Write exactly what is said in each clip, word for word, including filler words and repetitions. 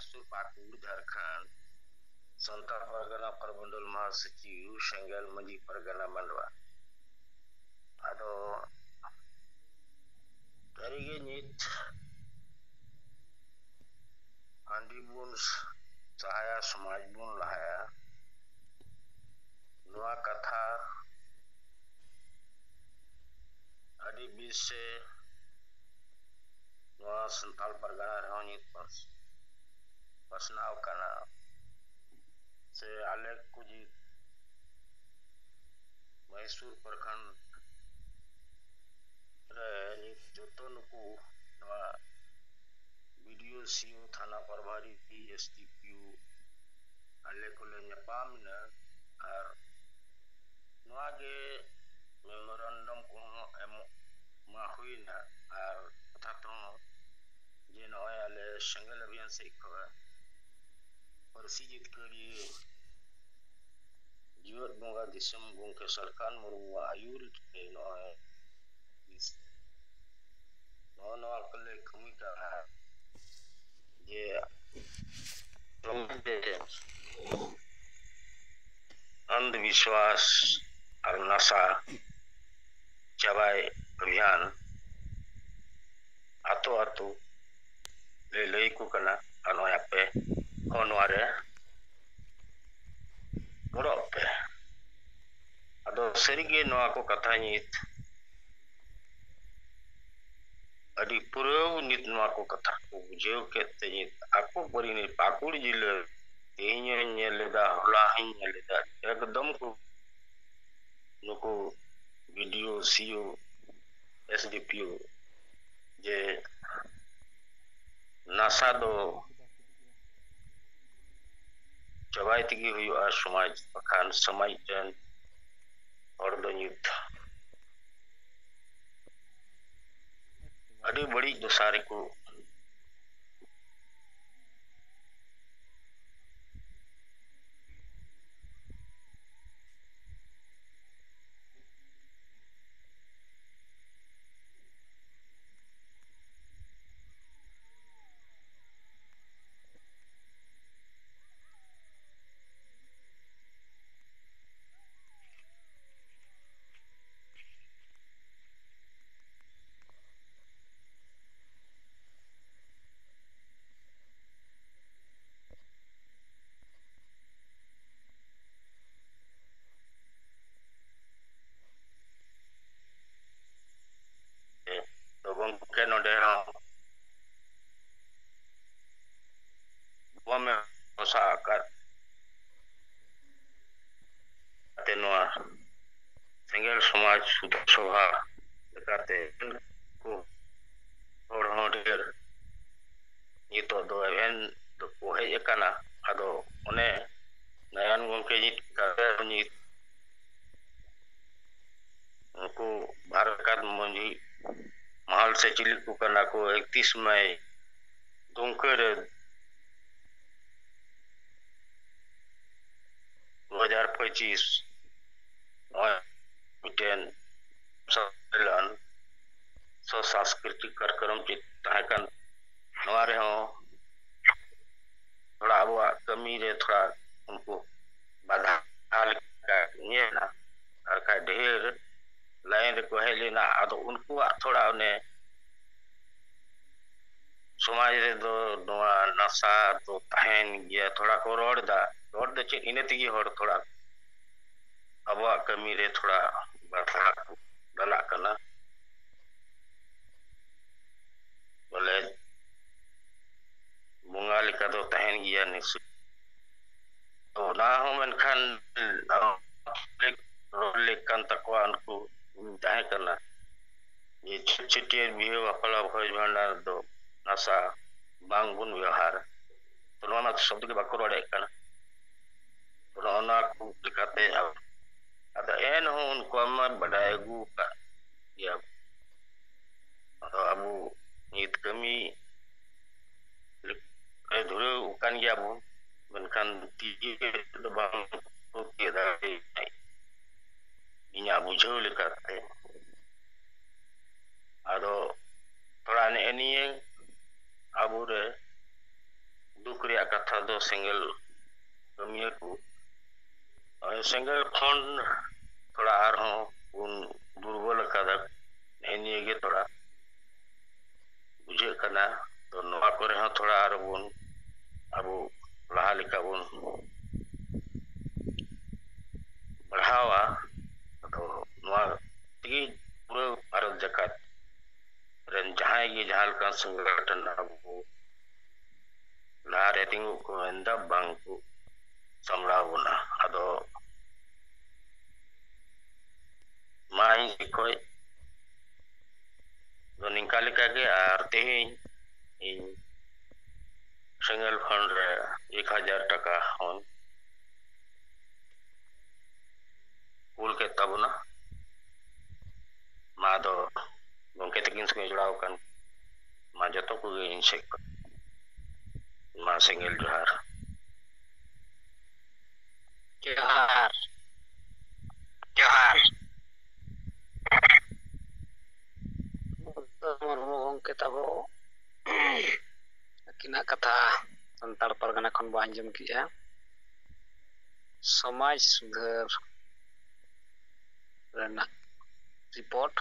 ᱥᱩᱨ ᱯᱟᱠᱩᱲ, ᱡᱷᱟᱲᱠᱷᱚᱸᱰ, ᱥᱟᱱᱛᱟᱲ ᱯᱟᱨᱜᱟᱱᱟ ᱯᱨᱚᱢᱚᱱᱰᱚᱞ ᱢᱟᱦᱟᱥᱚᱪᱤᱵᱽ, ᱥᱮᱸᱜᱮᱞ ᱢᱟᱹᱡᱷᱤ ᱯᱟᱨᱜᱟᱱᱟ ᱢᱟᱰᱣᱟ᱾ ᱟᱫᱚ ᱥᱟᱹᱨᱤᱜᱮ ᱱᱤᱛ ᱦᱟᱺᱰᱤ ᱵᱚᱱ ᱥᱟᱦᱟᱭᱟ, ᱥᱚᱢᱟᱡᱽ ᱵᱚᱱ ᱞᱟᱦᱟᱭᱟ, ᱱᱚᱣᱟ ᱠᱟᱛᱷᱟ ᱟᱹᱰᱤ ᱵᱮᱥ ᱥᱮ ᱱᱚᱣᱟ ᱥᱟᱱᱛᱟᱲ ᱯᱟᱨᱜᱟᱱᱟ ᱨᱮᱦᱚᱸ ᱱᱤᱛ ᱯᱟᱥ-, ᱯᱟᱥᱱᱟᱣ ᱠᱟᱱᱟ᱾ ᱥᱮ ᱟᱞᱮ ᱠᱚ ᱡᱮ ᱢᱚᱦᱮᱥᱯᱩᱨ ᱯᱨᱚᱠᱷᱚᱸᱰ ᱨᱮ ᱱᱤᱛ ᱡᱚᱛᱚ ᱱᱩᱠᱩ ᱱᱚᱣᱟ ᱵᱤ ᱰᱤ ᱳ, ᱥᱤ ᱳ, ᱛᱷᱟᱱᱟ ᱯᱨᱚᱵᱷᱟᱨᱤ, ᱮᱥ ᱰᱤ ᱯᱤ ᱳ, ᱟᱞᱮ ᱠᱚᱞᱮ ᱧᱟᱯᱟᱢ ᱮᱱᱟ᱾ ᱟᱨ ᱱᱚᱣᱟ ᱜᱮ memorandum ᱠᱚᱦᱚᱸ ᱮᱢᱚᱜ ᱢᱟ ᱦᱩᱭᱱᱟ᱾ ᱟᱨ ᱠᱟᱛᱷᱟ ᱛᱮᱦᱚᱸ ᱡᱮ ᱱᱚᱜᱼᱚᱭ ᱟᱞᱮ ᱥᱮᱸᱜᱮᱞ ᱚᱵᱷᱤᱭᱟᱱ ᱥᱮᱫ ᱠᱷᱚᱱ ᱯᱟᱹᱨᱥᱤ ᱡᱤᱛᱠᱟᱹᱨᱤᱭᱟᱹ ᱡᱤᱣᱮᱫ ᱵᱚᱸᱜᱟ ᱫᱤᱥᱚᱢ ᱜᱚᱢᱠᱮ ᱥᱟᱞᱠᱷᱟᱱ ᱢᱩᱨᱢᱩᱣᱟᱜ ᱟᱹᱭᱩᱨ ᱛᱮ ᱱᱚᱜᱼᱚᱭ ᱱᱚᱜᱼᱚ ᱱᱚᱣᱟ ᱠᱚᱞᱮ ᱠᱟᱹᱢᱤ ᱠᱟᱱᱟ ᱡᱮ ᱥᱚᱢᱟᱡᱽ ᱨᱮ ᱚᱱᱫᱷ ᱵᱤᱥᱣᱟᱥ ᱟᱨ ᱱᱟᱥᱟ ᱪᱟᱵᱟᱭ ᱚᱵᱷᱤᱭᱟᱱ ᱟᱛᱳ ᱟᱛᱳ ᱞᱮ ᱞᱟᱹᱭ ᱟᱠᱚ ᱠᱟᱱᱟ᱾ ᱟᱨ ᱱᱚᱜᱼᱚᱭ ᱟᱯᱮ ᱦᱚᱸ ᱱᱚᱣᱟ ᱨᱮ ᱜᱚᱲᱚᱜ ᱯᱮ᱾ ᱟᱫᱚ ᱥᱟᱹᱨᱤᱜᱮ ᱱᱚᱣᱟ ᱠᱚ ᱠᱟᱛᱷᱟ ᱱᱤᱛ ᱟᱹᱰᱤ ᱯᱩᱨᱟᱹᱣ ᱱᱤᱛ ᱱᱚᱣᱟ ᱠᱚ ᱠᱟᱛᱷᱟ ᱠᱚ ᱵᱩᱡᱷᱟᱹᱣ ᱠᱮᱫ ᱛᱮ ᱱᱤᱛ ᱟᱠᱚ ᱯᱟᱹᱨᱤ ᱱᱤᱛ ᱯᱟᱹᱠᱩᱲ ᱡᱤᱞᱟᱹ ᱛᱮᱦᱮᱧ ᱦᱚᱸᱧ ᱧᱮᱞ ᱞᱮᱫᱟ, ᱦᱚᱞᱟ ᱦᱚᱸᱧ ᱧᱮᱞ ᱞᱮᱫᱟ, ᱮᱠᱫᱚᱢ ᱠᱚ ᱱᱩᱠᱩ ᱵᱤ ᱰᱤ ᱳ, ᱥᱤ ᱳ, ᱮᱥ ᱰᱤ ᱯᱤ ᱳ ᱡᱮ ᱱᱟᱥᱟ ᱫᱚ ᱪᱟᱵᱟᱭ ᱛᱮᱜᱮ ᱦᱩᱭᱩᱜᱼᱟ ᱥᱚᱢᱟᱡᱽ, ᱵᱟᱠᱷᱟᱱ ᱥᱚᱢᱟᱡᱽ ᱨᱮᱱ ᱦᱚᱲ ᱫᱚ ᱱᱤᱛ ᱟᱹᱰᱤ ᱵᱟᱹᱲᱤᱡ ᱫᱚᱥᱟ ᱨᱮᱠᱚ ᱥᱟᱵ ᱟᱠᱟᱫ ᱛᱮ ᱱᱚᱣᱟ ᱥᱮᱸᱜᱮᱞ ᱥᱚᱢᱟᱡᱽ ᱥᱩᱫᱷᱟᱹᱨ ᱥᱚᱵᱷᱟ ᱞᱮᱠᱟᱛᱮ ᱠᱚ ᱦᱚᱲ ᱦᱚᱸ ᱰᱷᱮᱨ ᱱᱤᱛᱚᱜ ᱫᱚ ᱮᱵᱷᱮᱱ ᱫᱚᱠᱚ ᱦᱮᱡ ᱟᱠᱟᱱᱟ᱾ ᱟᱫᱚ ᱚᱱᱮ ᱱᱟᱭᱟᱱ ᱜᱚᱢᱠᱮ ᱱᱤᱛ ᱠᱟᱛᱮ ᱱᱤᱛ ᱩᱱᱠᱩ ᱵᱷᱟᱨᱚᱛ ᱢᱟᱹᱡᱷᱤ ᱢᱟᱦᱟᱞ ᱥᱮ ᱪᱤᱞᱤ ᱠᱚ ᱠᱟᱱᱟ ᱠᱚ, ᱮᱠᱛᱤᱥ ᱢᱟᱭ ᱫᱩᱢᱠᱟᱹ ᱨᱮ ᱫᱩ ᱦᱟᱡᱟᱨ ᱯᱚᱸᱪᱤᱥ ᱱᱚᱜᱼᱚᱭ ᱢᱤᱫᱴᱮᱱ ᱥᱚᱢᱢᱮᱞᱚᱱ ᱥᱚ ᱥᱟᱝᱥᱠᱨᱤᱛᱤᱠ ᱠᱟᱨᱡᱚᱠᱨᱚᱢ ᱪᱮᱫ ᱛᱟᱦᱮᱸ ᱠᱟᱱ, ᱱᱚᱣᱟ ᱨᱮᱦᱚᱸ ᱛᱷᱚᱲᱟ ᱟᱵᱚᱣᱟᱜ ᱠᱟᱹᱢᱤ ᱨᱮ ᱛᱷᱚᱲᱟ ᱩᱱᱠᱩ ᱵᱟᱫᱷᱟ ᱞᱮᱠᱟ ᱧᱮᱞ ᱮᱱᱟ᱾ ᱟᱨ ᱠᱷᱟᱡ ᱰᱷᱮᱨ ᱞᱟᱭᱤᱱ ᱨᱮᱠᱚ ᱦᱮᱡ ᱞᱮᱱᱟ᱾ ᱟᱫᱚ ᱩᱱᱠᱩᱣᱟᱜ ᱛᱷᱚᱲᱟ ᱚᱱᱮ ᱥᱚᱢᱟᱡᱽ ᱨᱮᱫᱚ ᱱᱚᱣᱟ ᱱᱟᱥᱟ ᱫᱚ ᱛᱟᱦᱮᱱ ᱜᱮᱭᱟ᱾ ᱛᱷᱚᱲᱟ ᱠᱚ ᱨᱚᱲ ᱮᱫᱟ, ᱨᱚᱲ ᱫᱚ ᱪᱮᱫ, ᱤᱱᱟᱹ ᱛᱮᱜᱮ ᱦᱚᱲ ᱛᱷᱚᱲᱟ ᱟᱵᱚᱣᱟᱜ ᱠᱟᱹᱢᱤ ᱨᱮ ᱛᱷᱚᱲᱟ ᱵᱟᱫᱷᱟ ᱠᱚ ᱰᱟᱞᱟᱜ ᱠᱟᱱᱟ᱾ ᱵᱚᱞᱮ ᱵᱚᱸᱜᱟ ᱞᱮᱠᱟ ᱫᱚ ᱛᱟᱦᱮᱱ ᱜᱮᱭᱟ ᱱᱤᱥᱪᱚᱭ᱾ ᱛᱚ ᱚᱱᱟ ᱦᱚᱸ ᱢᱮᱱᱠᱷᱟᱱ ᱨᱚᱲ ᱞᱮᱠ ᱠᱟᱱ ᱛᱟᱠᱚᱣᱟ, ᱩᱱᱠᱩ ᱛᱟᱦᱮᱸ ᱠᱟᱱᱟ ᱡᱮ ᱪᱷᱩᱛ ᱪᱷᱟᱹᱴᱭᱟᱹᱨ, ᱵᱤᱦᱟᱹ, ᱵᱟᱯᱞᱟ, ᱵᱷᱚᱡᱽ ᱵᱷᱟᱸᱰᱟᱱ ᱨᱮᱫᱚ ᱱᱟᱥᱟ ᱵᱟᱝ ᱵᱚᱱ ᱵᱮᱣᱦᱟᱨᱟ᱾ ᱛᱚ ᱱᱚᱣᱟ ᱢᱟ ᱥᱚᱵᱫᱚ ᱜᱮ ᱵᱟᱠᱚ ᱨᱚᱲᱮᱫ ᱠᱟᱱᱟ᱾ ᱛᱚ ᱱᱚᱜᱼᱚ ᱱᱚᱣᱟ ᱠᱚ ᱞᱮᱠᱟᱛᱮ ᱟᱵᱚ, ᱟᱫᱚ ᱮᱱᱦᱚᱸ ᱩᱱᱠᱩᱣᱟᱜ ᱢᱟ ᱵᱟᱰᱟᱭ ᱟᱹᱜᱩ ᱟᱠᱟᱫ ᱜᱮᱭᱟ᱾ ᱟᱫᱚ ᱟᱵᱚ ᱱᱤᱛ ᱠᱟᱹᱢᱤ ᱨᱮ ᱫᱷᱩᱨᱟᱹᱣ ᱟᱠᱟᱱ ᱜᱮᱭᱟ ᱵᱚᱱ, ᱢᱮᱱᱠᱷᱟᱱ ᱛᱤ ᱫᱚ ᱵᱟᱝ ᱠᱚ ᱛᱤᱭᱳᱜ ᱫᱟᱲᱮᱭᱟᱜᱼᱟ᱾ ᱤᱧᱟᱹᱜ ᱵᱩᱡᱷᱟᱹᱣ ᱞᱮᱠᱟᱛᱮ᱾ ᱟᱫᱚ ᱛᱷᱚᱲᱟ ᱱᱮᱜᱼᱮ ᱱᱤᱭᱟᱹ ᱟᱵᱚᱨᱮ ᱫᱩᱠ ᱨᱮᱭᱟᱜ ᱠᱟᱛᱷᱟ ᱫᱚ ᱥᱮᱸᱜᱮᱞ ᱠᱟᱹᱢᱤᱭᱟᱹ ᱠᱚ, ᱥᱮᱸᱜᱮᱞ ᱠᱷᱚᱱ ᱛᱷᱚᱲᱟ ᱟᱨᱦᱚᱸ ᱵᱚᱱ ᱫᱩᱨᱵᱚᱞ ᱟᱠᱟᱫᱟ᱾ ᱱᱮᱜᱼᱮ ᱱᱤᱭᱟᱹ ᱜᱮ ᱛᱷᱚᱲᱟ ᱵᱩᱡᱷᱟᱹᱜ ᱠᱟᱱᱟ᱾ ᱛᱚ ᱱᱚᱣᱟ ᱠᱚᱨᱮ ᱦᱚᱸ ᱛᱷᱚᱲᱟ ᱟᱨᱚ ᱵᱚᱱ ᱟᱵᱚ ᱞᱟᱦᱟ ᱞᱮᱠᱟ ᱵᱚᱱ ᱵᱟᱲᱦᱟᱣᱟ᱾ ᱟᱫᱚ ᱱᱚᱣᱟ ᱛᱮᱜᱮ ᱯᱩᱨᱟᱹ ᱵᱷᱟᱨᱚᱛ ᱡᱟᱠᱟᱛ ᱨᱮᱱ ᱡᱟᱦᱟᱸᱭ ᱜᱮ ᱡᱟᱦᱟᱸ ᱞᱮᱠᱟᱱ ᱥᱚᱝᱜᱚᱴᱷᱚᱱ ᱟᱵᱚ ᱞᱟᱦᱟᱨᱮ ᱛᱤᱸᱜᱩ ᱠᱚ ᱢᱮᱱᱫᱟ, ᱵᱟᱝ ᱠᱚ ᱥᱟᱢᱵᱲᱟᱣ ᱵᱚᱱᱟ᱾ ᱟᱫᱚ ᱢᱟ ᱤᱧ ᱥᱮᱫ ᱠᱷᱚᱡ ᱫᱚ ᱱᱤᱝᱠᱟ ᱞᱮᱠᱟᱜᱮ᱾ ᱟᱨ ᱛᱮᱦᱮᱧ ᱤᱧ ᱥᱮᱸᱜᱮᱞ ᱯᱷᱟᱱᱰ ᱨᱮ ᱮᱠ ᱦᱟᱡᱟᱨ ᱴᱟᱠᱟ ᱦᱚᱸᱧ ᱠᱩᱞ ᱠᱮᱫ ᱛᱟᱵᱚᱱᱟ᱾ ᱢᱟ ᱫᱚ ᱜᱚᱢᱠᱮ ᱛᱟᱹᱠᱤᱱ ᱥᱚᱸᱜᱮ ᱡᱚᱲᱟᱣ ᱟᱠᱟᱱ ᱢᱟ ᱡᱚᱛᱚ ᱠᱚᱜᱮ ᱤᱧ ᱥᱮᱫ ᱠᱷᱚᱱ ᱢᱟ ᱥᱮᱸᱜᱮᱞ ᱡᱚᱦᱟᱨ᱾ ᱡᱚᱦᱟᱨ᱾ ᱡᱚᱦᱟᱨ᱾ ᱵᱩᱫᱽᱫᱷᱚ ᱢᱩᱨᱢᱩ ᱜᱚᱢᱠᱮ ᱛᱟᱵᱚ, ᱟᱹᱠᱤᱱᱟᱜ ᱠᱟᱛᱷᱟ ᱥᱟᱱᱛᱟᱲ ᱯᱟᱨᱜᱟᱱᱟ ᱠᱷᱚᱱ ᱵᱚ ᱟᱸᱡᱚᱢ ᱠᱮᱜᱼᱟ᱾ ᱥᱚᱢᱟᱡᱽ ᱥᱩᱫᱷᱟᱹᱨ ᱨᱮᱱᱟᱜ ᱨᱤᱯᱳᱨᱴ᱾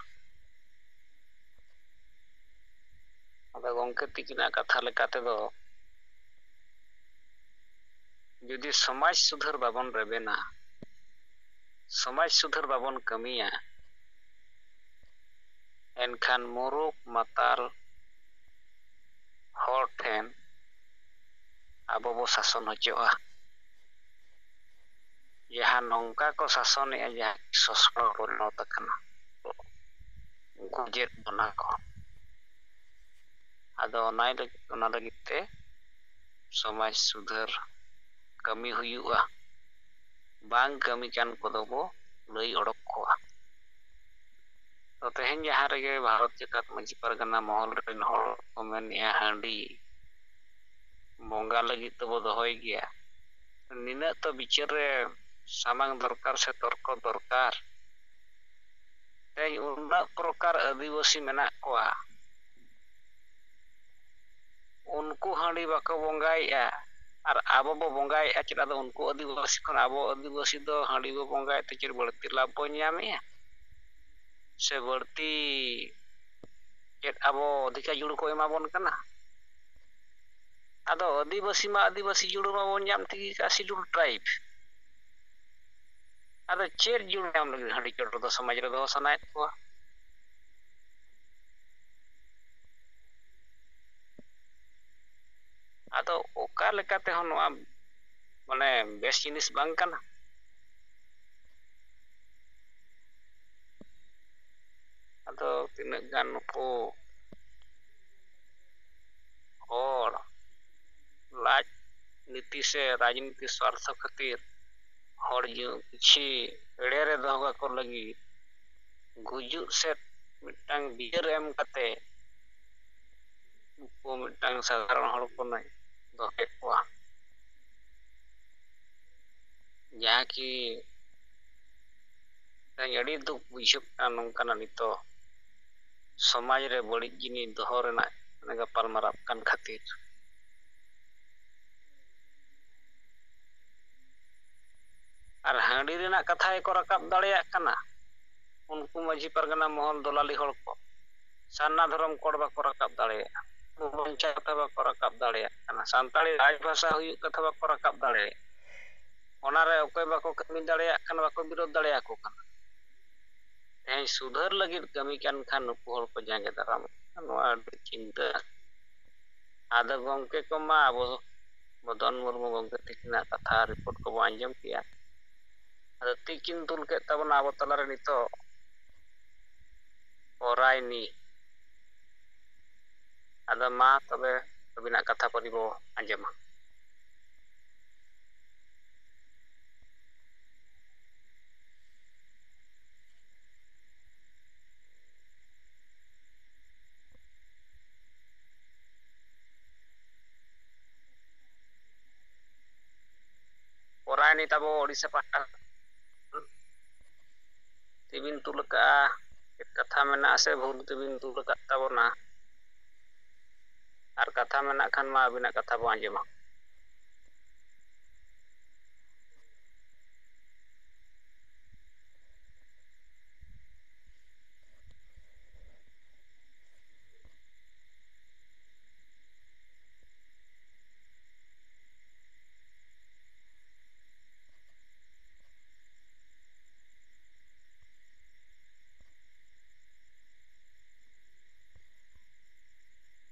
ᱟᱫᱚ ᱜᱚᱢᱠᱮ ᱛᱤᱠᱤᱱᱟᱜ ᱠᱟᱛᱷᱟ ᱞᱮᱠᱟ ᱛᱮᱫᱚ, ᱡᱩᱫᱤ ᱥᱚᱢᱟᱡᱽ ᱥᱩᱫᱷᱟᱹᱨ ᱵᱟᱵᱚᱱ ᱨᱮᱵᱮᱱᱟ, ᱥᱚᱢᱟᱡᱽ ᱥᱩᱫᱷᱟᱹᱨ ᱵᱟᱵᱚᱱ ᱠᱟᱹᱢᱤᱭᱟ, ᱮᱱᱠᱷᱟᱱ ᱢᱩᱨᱩᱠ ᱢᱟᱛᱟᱞ ᱦᱚᱲ ᱴᱷᱮᱱ ᱟᱵᱚ ᱵᱚ ᱥᱟᱥᱚᱱ ᱦᱚᱪᱚᱜᱼᱟ᱾ ᱡᱟᱦᱟᱸ ᱱᱚᱝᱠᱟ ᱠᱚ ᱥᱟᱥᱚᱱᱮᱜᱼᱟ, ᱡᱟᱦᱟᱸ ᱥᱚᱥᱱᱚ ᱯᱚᱨᱤᱱᱚᱛ ᱟᱠᱟᱱᱟ, ᱩᱱᱠᱩ ᱪᱮᱫ ᱵᱚᱱᱟ ᱠᱚ᱾ ᱟᱫᱚ ᱚᱱᱟ ᱞᱟᱹᱜᱤᱫ, ᱚᱱᱟ ᱞᱟᱹᱜᱤᱫ ᱛᱮ ᱥᱚᱢᱟᱡᱽ ᱥᱩᱫᱷᱟᱹᱨ ᱠᱟᱹᱢᱤ ᱦᱩᱭᱩᱜᱼᱟ᱾ ᱵᱟᱝ ᱠᱟᱹᱢᱤ ᱠᱟᱱ ᱠᱚᱫᱚ ᱵᱚ ᱞᱟᱹᱭ ᱚᱰᱚᱠ ᱠᱚᱣᱟ᱾ ᱛᱚ ᱛᱮᱦᱮᱧ ᱡᱟᱦᱟᱸ ᱨᱮᱜᱮ ᱵᱷᱟᱨᱚᱛ ᱡᱟᱠᱟᱛ ᱢᱟᱹᱡᱷᱤ ᱯᱟᱨᱜᱟᱱᱟ ᱢᱚᱦᱚᱞ ᱨᱮᱱ ᱦᱚᱲ ᱠᱚ ᱢᱮᱱᱮᱜᱼᱟ, ᱦᱟᱺᱰᱤ ᱵᱚᱸᱜᱟ ᱞᱟᱹᱜᱤᱫ ᱫᱚᱵᱚ ᱫᱚᱦᱚᱭ ᱜᱮᱭᱟ, ᱱᱤᱱᱟᱹᱜ ᱛᱚ ᱵᱤᱪᱟᱹᱨ ᱨᱮ ᱥᱟᱢᱟᱝ ᱫᱚᱨᱠᱟᱨ ᱥᱮ ᱛᱚᱨᱠᱚ ᱫᱚᱨᱠᱟᱨ᱾ ᱛᱮᱦᱮᱧ ᱩᱱᱟᱹᱜ ᱯᱨᱚᱠᱟᱨ ᱟᱹᱫᱤᱵᱟᱹᱥᱤ ᱢᱮᱱᱟᱜ ᱠᱚᱣᱟ, ᱩᱱᱠᱩ ᱦᱟᱺᱰᱤ ᱵᱟᱠᱚ ᱵᱚᱸᱜᱟᱭᱮᱫᱼᱟ ᱟᱨ ᱟᱵᱚ ᱵᱚ ᱵᱚᱸᱜᱟᱭᱮᱫᱼᱟ᱾ ᱪᱮᱫ ᱟᱫᱚ ᱩᱱᱠᱩ ᱟᱹᱫᱤᱵᱟᱹᱥᱤ ᱠᱷᱚᱱ ᱟᱵᱚ ᱟᱹᱫᱤᱵᱟᱹᱥᱤ ᱫᱚ ᱦᱟᱺᱰᱤ ᱵᱚ ᱵᱚᱸᱜᱟᱭᱮᱫ ᱛᱮ ᱪᱮᱫ ᱵᱟᱹᱲᱛᱤ ᱞᱟᱵᱷ ᱵᱚ ᱧᱟᱢᱮᱫᱼᱟ? ᱥᱮ ᱵᱟᱹᱲᱛᱤ ᱪᱮᱫ ᱟᱵᱚ ᱚᱫᱷᱤᱠᱟᱨ ᱡᱩᱲᱩ ᱠᱚ ᱮᱢᱟ ᱵᱚᱱ ᱠᱟᱱᱟ? ᱟᱫᱚ ᱟᱹᱫᱤᱵᱟᱹᱥᱤ ᱢᱟ ᱟᱹᱫᱤᱵᱟᱹᱥᱤ ᱡᱩᱲᱩ ᱢᱟᱵᱚᱱ ᱧᱟᱢ ᱛᱮᱜᱮ ᱠᱟᱜ, ᱥᱤᱰᱩᱞ ᱴᱨᱟᱭᱤᱵᱽ᱾ ᱟᱫᱚ ᱪᱮᱫ ᱡᱩᱲᱩ ᱧᱟᱢ ᱞᱟᱹᱜᱤᱫ ᱦᱟᱺᱰᱤ ᱪᱚᱰᱚᱨ ᱫᱚ ᱥᱚᱢᱟᱡᱽ ᱨᱮ ᱫᱚᱦᱚ ᱥᱟᱱᱟᱭᱮᱫ ᱠᱚᱣᱟ? ᱟᱫᱚ ᱚᱠᱟ ᱞᱮᱠᱟ ᱛᱮᱦᱚᱸ ᱱᱚᱣᱟ ᱢᱟᱱᱮ ᱵᱮᱥ ᱡᱤᱱᱤᱥ ᱵᱟᱝ ᱠᱟᱱᱟ᱾ ᱟᱫᱚ ᱛᱤᱱᱟᱹᱜ ᱜᱟᱱ ᱱᱩᱠᱩ ᱦᱚᱲ ᱞᱟᱡ ᱱᱤᱛᱤ ᱥᱮ ᱨᱟᱡᱽᱱᱤᱛᱤ ᱥᱣᱟᱨᱛᱷᱚ ᱠᱷᱟᱹᱛᱤᱨ ᱦᱚᱲ ᱡᱤᱣᱤ ᱠᱤᱪᱷᱤ ᱮᱲᱮ ᱨᱮ ᱫᱚᱦᱚ ᱠᱟᱠᱚ ᱞᱟᱹᱜᱤᱫ ᱜᱩᱡᱩᱜ ᱥᱮᱫ ᱢᱤᱫᱴᱟᱝ ᱵᱤᱪᱟᱹᱨ ᱮᱢ ᱠᱟᱛᱮ ᱩᱱᱠᱩ ᱢᱤᱫᱴᱟᱝ ᱥᱟᱫᱷᱟᱨᱚᱱ ᱦᱚᱲ ᱠᱚ ᱱᱟᱭ ᱫᱚᱦᱚᱭᱮᱫ ᱠᱚᱣᱟ᱾ ᱡᱟᱦᱟᱸ ᱠᱤ ᱛᱮᱦᱮᱧ ᱟᱹᱰᱤ ᱫᱩᱠ ᱵᱩᱡᱷᱟᱹᱜ ᱠᱟᱱᱟ ᱱᱚᱝᱠᱟᱱᱟᱜ ᱱᱤᱛᱚᱜ ᱥᱚᱢᱟᱡᱽ ᱨᱮ ᱵᱟᱹᱲᱤᱡ ᱡᱤᱱᱤᱥ ᱫᱚᱦᱚ ᱨᱮᱱᱟᱜ ᱢᱟᱱᱮ ᱜᱟᱯᱟᱞ ᱢᱟᱨᱟᱜ ᱠᱟᱱ ᱠᱷᱟᱹᱛᱤᱨ᱾ ᱟᱨ ᱦᱟᱺᱰᱤ ᱨᱮᱱᱟᱜ ᱠᱟᱛᱷᱟ ᱜᱮᱠᱚ ᱨᱟᱠᱟᱵ ᱫᱟᱲᱮᱭᱟᱜ ᱠᱟᱱᱟ ᱩᱱᱠᱩ ᱢᱟᱹᱡᱷᱤ ᱯᱟᱨᱜᱟᱱᱟ ᱢᱚᱦᱚᱞ ᱫᱚᱞᱟᱞᱤ ᱦᱚᱲ ᱠᱚ᱾ ᱥᱟᱨᱱᱟ ᱫᱷᱚᱨᱚᱢ ᱠᱳᱰ ᱵᱟᱠᱚ ᱨᱟᱠᱟᱵ ᱫᱟᱲᱮᱭᱟᱜᱼᱟ, ᱵᱟᱧᱪᱟᱣ ᱠᱟᱛᱷᱟ ᱵᱟᱠᱚ ᱨᱟᱠᱟᱵ ᱫᱟᱲᱮᱭᱟᱜ ᱠᱟᱱᱟ, ᱥᱟᱱᱛᱟᱲᱤ ᱨᱟᱡᱽ ᱵᱷᱟᱥᱟ ᱦᱩᱭᱩᱜ ᱠᱟᱛᱷᱟ ᱵᱟᱠᱚ ᱨᱟᱠᱟᱵ ᱫᱟᱲᱮᱭᱟᱜᱼᱟ᱾ ᱚᱱᱟᱨᱮ ᱚᱠᱚᱭ ᱵᱟᱠᱚ ᱠᱟᱹᱢᱤ ᱫᱟᱲᱮᱭᱟᱜ ᱠᱟᱱᱟ, ᱵᱟᱠᱚ ᱵᱤᱨᱳᱫᱷ ᱫᱟᱲᱮᱭᱟᱠᱚ ᱠᱟᱱᱟ᱾ ᱛᱮᱦᱮᱧ ᱥᱩᱫᱷᱟᱹᱨ ᱞᱟᱹᱜᱤᱫ ᱠᱟᱹᱢᱤ ᱠᱟᱱ ᱠᱷᱟᱱ ᱱᱩᱠᱩ ᱦᱚᱲ ᱠᱚ ᱡᱟᱸᱜᱮ ᱫᱟᱨᱟᱢᱚᱜ ᱠᱟᱱᱟ, ᱱᱚᱣᱟ ᱟᱹᱰᱤ ᱪᱤᱱᱛᱟᱹ᱾ ᱟᱫᱚ ᱜᱚᱢᱠᱮ ᱠᱚᱢᱟ ᱟᱵᱚ ᱢᱚᱫᱚᱱ ᱢᱩᱨᱢᱩ ᱜᱚᱢᱠᱮ ᱛᱤᱠᱤᱱᱟᱜ ᱠᱟᱛᱷᱟ ᱨᱤᱯᱳᱨᱴ ᱠᱚᱵᱚ ᱟᱸᱡᱚᱢ ᱠᱮᱜᱼᱟ᱾ ᱟᱫᱚ ᱛᱤᱠᱤᱱ ᱫᱩᱞ ᱠᱮᱫ ᱛᱟᱵᱚᱱᱟ ᱟᱵᱚ ᱛᱟᱞᱟᱨᱮ ᱱᱤᱛᱚᱜ ᱯᱚᱨᱟᱭᱱᱤ᱾ ᱟᱫᱚ ᱢᱟ ᱛᱚᱵᱮ ᱟᱹᱵᱤᱱᱟᱜ ᱠᱟᱛᱷᱟ ᱯᱟᱹᱨᱤ ᱵᱚ ᱟᱸᱡᱚᱢᱟ᱾ ᱯᱚᱨᱟᱭᱱᱤ ᱛᱟᱵᱚ ᱳᱰᱤᱥᱟ ᱯᱟᱦᱴᱟ ᱛᱮᱵᱤᱱ ᱛᱩᱞ ᱟᱠᱟᱫᱼᱟ, ᱪᱮᱫ ᱠᱟᱛᱷᱟ ᱢᱮᱱᱟᱜᱼᱟ ᱥᱮ ᱵᱷᱩᱞ ᱛᱮᱵᱤᱱ ᱛᱩᱞ ᱟᱠᱟᱫ ᱛᱟᱵᱚᱱᱟ? ᱟᱨ ᱠᱟᱛᱷᱟ ᱢᱮᱱᱟᱜ ᱠᱷᱟᱱ ᱢᱟ ᱟᱹᱵᱤᱱᱟᱜ ᱠᱟᱛᱷᱟ ᱵᱚ ᱟᱸᱡᱚᱢᱟ᱾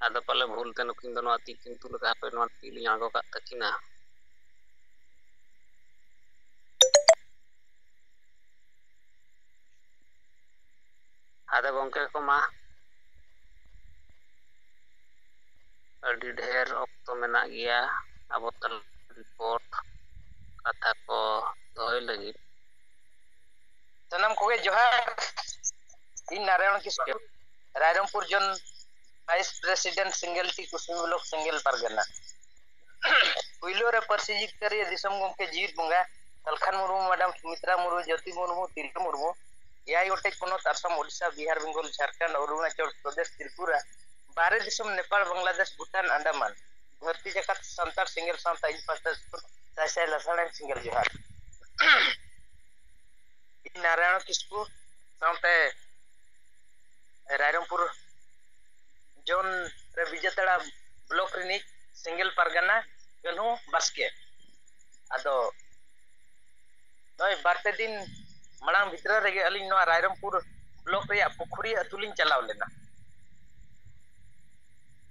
ᱟᱫᱚ ᱯᱟᱞᱮ ᱵᱷᱩᱞ ᱛᱮ ᱱᱩᱠᱤᱱ ᱫᱚ ᱱᱚᱣᱟ ᱛᱤ ᱠᱤᱱ ᱛᱩᱞ ᱟᱠᱟᱫ, ᱦᱟᱯᱮ ᱱᱚᱣᱟ ᱛᱤ ᱞᱤᱧ ᱟᱬᱜᱚ ᱠᱟᱜ ᱛᱟᱹᱠᱤᱱᱟ᱾ ᱟᱫᱚ ᱜᱚᱢᱠᱮ ᱠᱚ ᱢᱟ, ᱟᱹᱰᱤ ᱰᱷᱮᱨ ᱚᱠᱛᱚ ᱢᱮᱱᱟᱜ ᱜᱮᱭᱟ ᱟᱵᱚ ᱛᱟᱞᱟ ᱨᱤᱯᱳᱨᱴ ᱠᱟᱛᱷᱟ ᱠᱚ ᱫᱚᱦᱚᱭ ᱞᱟᱹᱜᱤᱫ᱾ ᱥᱟᱱᱟᱢ ᱠᱚᱜᱮ ᱡᱚᱦᱟᱨ᱾ ᱤᱧ ᱱᱟᱨᱟᱭᱚᱱ ᱠᱤᱥᱠᱩ, ᱨᱟᱭᱨᱚᱝᱯᱩᱨ ᱡᱳᱱ ᱵᱷᱟᱭᱤᱥ ᱯᱨᱮᱥᱤᱰᱮᱱᱴ ᱥᱮᱸᱜᱮᱞ ᱴᱤ ᱠᱩᱥᱢᱤ ᱵᱞᱚᱠ ᱥᱮᱸᱜᱮᱞ ᱯᱟᱨᱜᱟᱱᱟ᱾ ᱯᱩᱭᱞᱩ ᱨᱮ ᱯᱟᱹᱨᱥᱤ ᱡᱤᱛᱠᱟᱹᱨᱤᱭᱟᱹ ᱫᱤᱥᱚᱢ ᱜᱚᱢᱠᱮ ᱡᱤᱣᱤᱫ ᱵᱚᱸᱜᱟ, ᱥᱟᱞᱠᱷᱟᱱ ᱢᱩᱨᱢᱩ, ᱢᱮᱰᱟᱢ ᱥᱩᱢᱤᱛᱨᱟ ᱢᱩᱨᱢᱩ, ᱡᱳᱛᱤ ᱢᱩᱨᱢᱩ, ᱛᱤᱞᱠᱟᱹ ᱢᱩᱨᱢᱩ, ᱮᱭᱟᱭ ᱜᱚᱴᱮᱡ ᱯᱚᱱᱚᱛ ᱟᱥᱟᱢ, ᱳᱰᱤᱥᱟ, ᱵᱤᱦᱟᱨ, ᱵᱮᱝᱜᱚᱞ, ᱡᱷᱟᱲᱠᱷᱚᱸᱰ, ᱚᱨᱩᱱᱟᱪᱚᱞ ᱯᱨᱚᱫᱮᱥ, ᱛᱨᱤᱯᱩᱨᱟ, ᱵᱟᱦᱨᱮ ᱫᱤᱥᱚᱢ ᱱᱮᱯᱟᱞ, ᱵᱟᱝᱞᱟᱫᱮᱥ, ᱵᱷᱩᱴᱟᱱ, ᱟᱱᱰᱟᱢᱟᱱ, ᱫᱷᱟᱹᱨᱛᱤ ᱡᱟᱠᱟᱛ ᱥᱟᱱᱛᱟᱲ ᱥᱮᱸᱜᱮᱞ ᱥᱟᱶᱛᱟ ᱤᱧ ᱯᱟᱥᱴᱟ ᱥᱮᱫ ᱠᱷᱚᱱ ᱥᱟᱭ ᱥᱟᱭ ᱞᱟᱥᱟᱲᱦᱮᱫ ᱥᱮᱸᱜᱮᱞ ᱡᱚᱦᱟᱨ᱾ ᱤᱧ ᱱᱟᱨᱟᱭᱚᱱ ᱠᱤᱥᱠᱩ ᱥᱟᱶᱛᱮ ᱨᱟᱭᱨᱚᱝᱯᱩᱨ ᱡᱳᱱ ᱨᱮ ᱵᱤᱡᱮᱛᱟᱲᱟ ᱵᱞᱚᱠ ᱨᱤᱱᱤᱡ ᱥᱮᱸᱜᱮᱞ ᱯᱟᱨᱜᱟᱱᱟ ᱠᱟᱹᱱᱦᱩ ᱵᱟᱥᱠᱮ᱾ ᱟᱫᱚ ᱱᱚᱜᱼᱚᱭ ᱵᱟᱨ ᱯᱮ ᱫᱤᱱ ᱢᱟᱲᱟᱝ ᱵᱷᱤᱛᱨᱤ ᱨᱮᱜᱮ ᱟᱹᱞᱤᱧ ᱱᱚᱣᱟ ᱨᱟᱭᱨᱚᱝᱯᱩᱨ ᱵᱞᱚᱠ ᱨᱮᱭᱟᱜ ᱯᱩᱠᱷᱩᱨᱤᱭᱟᱹ ᱟᱹᱛᱩ ᱞᱤᱧ ᱪᱟᱞᱟᱣ ᱞᱮᱱᱟ᱾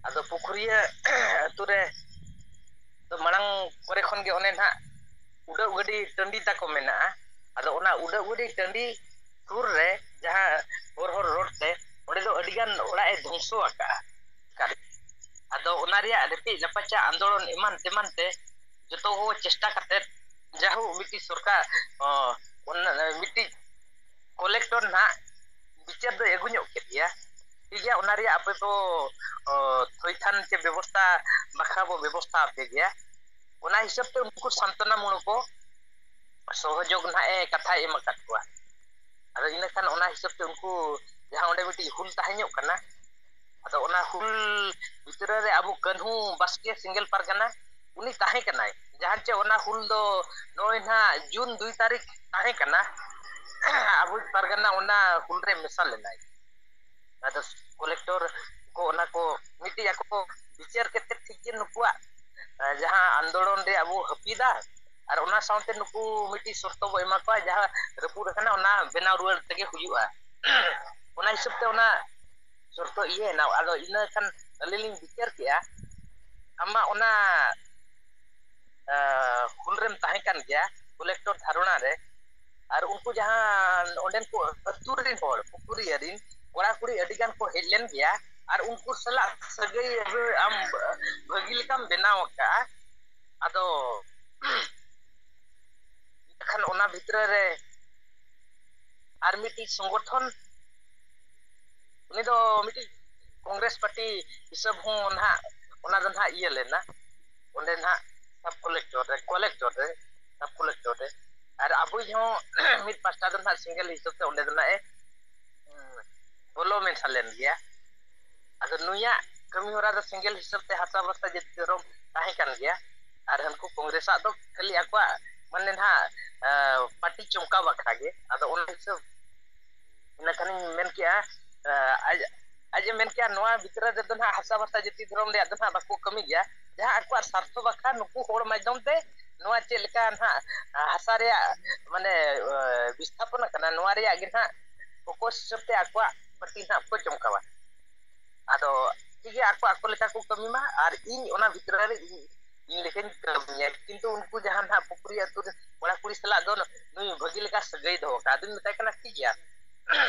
ᱟᱫᱚ ᱯᱩᱠᱷᱩᱨᱤᱭᱟᱹ ᱟᱹᱛᱩ ᱨᱮ ᱫᱚ ᱢᱟᱲᱟᱝ ᱠᱚᱨᱮ ᱠᱷᱚᱱ ᱜᱮ ᱚᱱᱮ ᱱᱟᱦᱟᱜ ᱩᱰᱟᱹᱜ ᱜᱟᱹᱰᱤ ᱴᱟᱺᱰᱤ ᱛᱟᱠᱚ ᱢᱮᱱᱟᱜᱼᱟ᱾ ᱟᱫᱚ ᱚᱱᱟ ᱩᱰᱟᱹᱜ ᱜᱟᱹᱰᱤ ᱴᱟᱺᱰᱤ ᱥᱩᱨ ᱨᱮ ᱡᱟᱦᱟᱸ ᱦᱚᱨ ᱦᱚᱨ ᱨᱳᱰ ᱛᱮ, ᱚᱸᱰᱮ ᱫᱚ ᱟᱹᱰᱤᱜᱟᱱ ᱚᱲᱟᱜ ᱮ ᱫᱷᱚᱝᱥᱚ ᱟᱠᱟᱫᱼᱟ᱾ ᱟᱫᱚ ᱚᱱᱟ ᱨᱮᱭᱟᱜ ᱨᱮᱯᱮᱡ ᱨᱟᱯᱟᱪᱟᱜ ᱟᱱᱫᱳᱞᱚᱱ ᱮᱢᱟᱱ ᱛᱮᱢᱟᱱ ᱛᱮ ᱡᱚᱛᱚ ᱠᱚ ᱪᱮᱥᱴᱟ ᱠᱟᱛᱮᱫ ᱡᱟᱦᱳᱠ ᱢᱤᱫᱴᱤᱡ ᱥᱚᱨᱠᱟᱨ, ᱚ, ᱚᱱᱟ, ᱢᱤᱫᱴᱤᱡ ᱠᱚᱞᱮᱠᱴᱚᱨ ᱱᱟᱦᱟᱜ ᱵᱤᱪᱟᱹᱨ ᱫᱚᱭ ᱟᱹᱜᱩ ᱧᱚᱜ ᱠᱮᱫ ᱜᱮᱭᱟ᱾ ᱴᱷᱤᱠ ᱜᱮᱭᱟ, ᱚᱱᱟ ᱨᱮᱭᱟᱜ ᱟᱯᱮ ᱵᱚ, ᱚ, ᱛᱷᱚᱭᱛᱷᱟᱱ ᱪᱮ ᱵᱮᱵᱚᱥᱛᱷᱟ ᱵᱟᱠᱷᱨᱟ ᱵᱚ ᱵᱮᱵᱚᱥᱛᱷᱟ ᱟᱯᱮ ᱜᱮᱭᱟ᱾ ᱚᱱᱟ ᱦᱤᱥᱟᱹᱵ ᱛᱮ ᱩᱱᱠᱩ ᱥᱟᱱᱛᱚᱱᱟ ᱢᱩᱞᱚᱠ ᱠᱚ ᱥᱚᱦᱚᱡᱳᱜᱽ ᱱᱟᱦᱟᱜ ᱮ ᱠᱟᱛᱷᱟᱭ ᱮᱢ ᱟᱠᱟᱫ ᱠᱚᱣᱟ᱾ ᱟᱫᱚ ᱤᱱᱟᱹ ᱠᱷᱟᱱ ᱚᱱᱟ ᱦᱤᱥᱟᱹᱵ ᱛᱮ ᱩᱱᱠᱩ ᱡᱟᱦᱟᱸ ᱚᱸᱰᱮ ᱢᱤᱫᱴᱤᱡ ᱦᱩᱞ ᱛᱟᱦᱮᱸ ᱧᱚᱜ ᱠᱟᱱᱟ, ᱟᱫᱚ ᱚᱱᱟ ᱦᱩᱞ ᱵᱷᱤᱛᱨᱤ ᱨᱮ ᱟᱵᱚ ᱠᱟᱹᱱᱦᱩ ᱵᱟᱥᱠᱮ ᱥᱮᱸᱜᱮᱞ ᱯᱟᱨᱜᱟᱱᱟ ᱩᱱᱤ ᱛᱟᱦᱮᱸ ᱠᱟᱱᱟᱭ, ᱡᱟᱦᱟᱸ ᱪᱮ ᱚᱱᱟ ᱦᱩᱞ ᱫᱚ ᱱᱚᱜᱼᱚᱭ ᱱᱟᱦᱟᱜ ᱡᱩᱱ ᱫᱩᱭ ᱛᱟᱹᱨᱤᱠᱷ ᱛᱟᱦᱮᱸ ᱠᱟᱱᱟ᱾ ᱟᱵᱚ ᱯᱟᱨᱜᱟᱱᱟ ᱚᱱᱟ ᱦᱩᱞ ᱨᱮ ᱢᱮᱥᱟ ᱞᱮᱱᱟᱭ᱾ ᱟᱫᱚ ᱠᱚᱞᱮᱠᱴᱚᱨ ᱠᱚ ᱚᱱᱟ ᱠᱚ ᱢᱤᱫᱴᱤᱡ ᱟᱠᱚ ᱠᱚ ᱵᱤᱪᱟᱹᱨ ᱠᱮᱫ ᱛᱮ ᱴᱷᱤᱠ ᱜᱮ ᱱᱩᱠᱩᱣᱟᱜ, ᱮ, ᱡᱟᱦᱟᱸ ᱟᱱᱫᱳᱞᱚᱱ ᱨᱮᱭᱟᱜ ᱵᱚ ᱦᱟᱹᱯᱤᱫᱟ, ᱟᱨ ᱚᱱᱟ ᱥᱟᱶᱛᱮ ᱱᱩᱠᱩ ᱢᱤᱫᱴᱤᱡ ᱥᱚᱨᱛᱚ ᱵᱚ ᱮᱢᱟ ᱠᱚᱣᱟ, ᱡᱟᱦᱟᱸ ᱨᱟᱹᱯᱩᱫ ᱟᱠᱟᱱᱟ ᱚᱱᱟ ᱵᱮᱱᱟᱣ ᱨᱩᱣᱟᱹᱲ ᱛᱮᱜᱮ ᱦᱩᱭᱩᱜᱼᱟ᱾ ᱚᱱᱟ ᱦᱤᱥᱟᱹᱵ ᱛᱮ ᱚᱱᱟ ᱥᱚᱨᱛᱚ ᱤᱭᱟᱹᱭᱮᱱᱟ᱾ ᱟᱫᱚ ᱤᱱᱟᱹ ᱠᱷᱟᱱ ᱟᱹᱞᱤᱧ ᱞᱤᱧ ᱵᱤᱪᱟᱹᱨ ᱠᱮᱜᱼᱟ, ᱟᱢ ᱢᱟ ᱚᱱᱟ ᱦᱩᱞ ᱨᱮᱢ ᱛᱟᱦᱮᱸ ᱠᱟᱱ ᱜᱮᱭᱟ, ᱠᱚᱞᱮᱠᱴᱚᱨ ᱫᱷᱟᱨᱚᱱᱟ ᱨᱮ᱾ ᱟᱨ ᱩᱱᱠᱩ ᱡᱟᱦᱟᱸ ᱚᱸᱰᱮᱱ ᱠᱚ ᱟᱹᱛᱩ ᱨᱮᱱ ᱦᱚᱲ, ᱯᱩᱠᱩᱨᱤᱭᱟᱹ ᱨᱮᱱ ᱠᱚᱲᱟ ᱠᱩᱲᱤ ᱟᱹᱰᱤ ᱜᱟᱱ ᱠᱚ ᱦᱮᱡ ᱞᱮᱱ ᱜᱮᱭᱟ, ᱟᱨ ᱩᱱᱠᱩ ᱥᱟᱞᱟᱜ ᱥᱟᱹᱜᱟᱹᱭ ᱟᱢ ᱵᱷᱟᱹᱜᱤ ᱞᱮᱠᱟᱢ ᱵᱮᱱᱟᱣ ᱟᱠᱟᱫᱼᱟ᱾ ᱟᱫᱚ ᱮᱱᱠᱷᱟᱱ ᱚᱱᱟ ᱵᱷᱤᱛᱨᱤ ᱨᱮ ᱟᱨ ᱢᱤᱫᱴᱤᱡ ᱥᱚᱝᱜᱚᱴᱷᱚᱱ, ᱩᱱᱤ ᱫᱚ ᱢᱤᱫᱴᱤᱡ ᱠᱚᱝᱜᱨᱮᱥ ᱯᱟᱨᱴᱤ ᱦᱤᱥᱟᱹᱵ ᱦᱚᱸ ᱱᱟᱦᱟᱜ ᱚᱱᱟ ᱫᱚ ᱱᱟᱦᱟᱜ ᱤᱭᱟᱹ ᱞᱮᱱᱟ, ᱚᱸᱰᱮ ᱱᱟᱦᱟᱜ ᱥᱟᱵ ᱠᱚᱞᱮᱠᱴᱚᱨ ᱨᱮ, ᱠᱚᱞᱮᱠᱴᱚᱨ ᱨᱮ, ᱥᱟᱵ ᱠᱚᱞᱮᱠᱴᱚᱨ ᱨᱮ᱾ ᱟᱨ ᱟᱵᱚᱭᱤᱡ ᱦᱚᱸ ᱢᱤᱫ ᱯᱟᱥᱴᱟ ᱫᱚ ᱱᱟᱦᱟᱜ ᱥᱤᱝᱜᱮᱞ ᱦᱤᱥᱟᱹᱵ ᱛᱮ ᱚᱸᱰᱮ ᱫᱚ ᱱᱟᱦᱟᱜ ᱮ ᱵᱚᱞᱚ ᱢᱮᱥᱟ ᱞᱮᱱ ᱜᱮᱭᱟ᱾ ᱟᱫᱚ ᱱᱩᱭᱟᱜ ᱠᱟᱹᱢᱤ ᱦᱚᱨᱟ ᱫᱚ ᱥᱤᱝᱜᱮᱞ ᱦᱤᱥᱟᱹᱵ ᱛᱮ ᱦᱟᱥᱟ ᱵᱷᱟᱥᱟ ᱡᱟᱹᱛᱤ ᱫᱷᱚᱨᱚᱢ ᱛᱟᱦᱮᱸ ᱠᱟᱱ ᱜᱮᱭᱟ᱾ ᱟᱨ ᱦᱟᱹᱱᱠᱩ ᱠᱚᱝᱜᱨᱮᱥᱟᱜ ᱫᱚ ᱠᱷᱟᱹᱞᱤ ᱟᱠᱚᱣᱟᱜ ᱢᱟᱱᱮ ᱱᱟᱦᱟᱜ ᱯᱟᱨᱴᱤ ᱪᱚᱢᱠᱟᱣ ᱵᱟᱠᱷᱨᱟ ᱜᱮ᱾ ᱟᱫᱚ ᱚᱱᱟ ᱦᱤᱥᱟᱹᱵ ᱤᱱᱟᱹ ᱠᱷᱟᱱᱤᱧ ᱢᱮᱱ ᱠᱮᱜᱼᱟ, ᱟᱡ ᱟᱡ ᱮ ᱢᱮᱱ ᱠᱮᱜᱼᱟ, ᱱᱚᱣᱟ ᱵᱷᱤᱛᱨᱤ ᱨᱮᱫᱚ ᱱᱟᱦᱟᱜ ᱦᱟᱥᱟ ᱵᱷᱟᱥᱟ ᱡᱟᱹᱛᱤ ᱫᱷᱚᱨᱚᱢ ᱨᱮᱭᱟᱜ ᱫᱚ ᱱᱟᱦᱟᱜ ᱵᱟᱠᱚ ᱠᱟᱹᱢᱤ ᱜᱮᱭᱟ᱾ ᱡᱟᱦᱟᱸ ᱟᱠᱚᱣᱟᱜ ᱥᱟᱨᱛᱷᱚ ᱵᱟᱠᱷᱨᱟ ᱱᱩᱠᱩ ᱦᱚᱲ ᱢᱟᱫᱽᱫᱷᱚᱢ ᱛᱮ ᱱᱚᱣᱟ ᱪᱮᱫ ᱞᱮᱠᱟ ᱱᱟᱦᱟᱜ ᱦᱟᱥᱟ ᱨᱮᱭᱟᱜ ᱢᱟᱱᱮ ᱵᱤᱥᱛᱷᱟᱯᱚᱱ ᱟᱠᱟᱱᱟ, ᱱᱚᱣᱟ ᱨᱮᱭᱟᱜ ᱜᱮ ᱱᱟᱦᱟᱜ ᱯᱷᱳᱠᱟᱥ ᱦᱤᱥᱟᱹᱵ ᱛᱮ ᱟᱠᱚᱣᱟᱜ ᱯᱟᱹᱨᱥᱤ ᱱᱟᱦᱟᱜ ᱠᱚ ᱪᱚᱢᱠᱟᱣᱟ᱾ ᱟᱫᱚ ᱴᱷᱤᱠ ᱜᱮᱭᱟ, ᱟᱠᱚ ᱟᱠᱚ ᱞᱮᱠᱟ ᱠᱚ ᱠᱟᱹᱢᱤ ᱢᱟ, ᱟᱨ ᱤᱧ ᱚᱱᱟ ᱵᱷᱤᱛᱨᱤ ᱨᱮ ᱤᱧ ᱤᱧ ᱞᱮᱠᱟᱧ ᱠᱟᱹᱢᱤᱭᱟ᱾ ᱠᱤᱱᱛᱩ ᱩᱱᱠᱩ ᱡᱟᱦᱟᱸ ᱱᱟᱦᱟᱜ ᱯᱩᱠᱷᱨᱤ ᱟᱹᱛᱩ ᱨᱮ ᱠᱚᱲᱟ ᱠᱩᱲᱤ ᱥᱟᱞᱟᱜ ᱫᱚ ᱱᱩᱭ ᱵᱷᱟᱹᱜᱤ ᱞᱮᱠᱟ ᱥᱟᱹᱜᱟᱹᱭ ᱫᱚᱦᱚ ᱠᱟᱜᱼᱟ᱾ ᱟᱫᱚᱧ ᱢᱮᱛᱟᱭ ᱠᱟᱱᱟ, ᱴᱷᱤᱠ ᱜᱮᱭᱟ,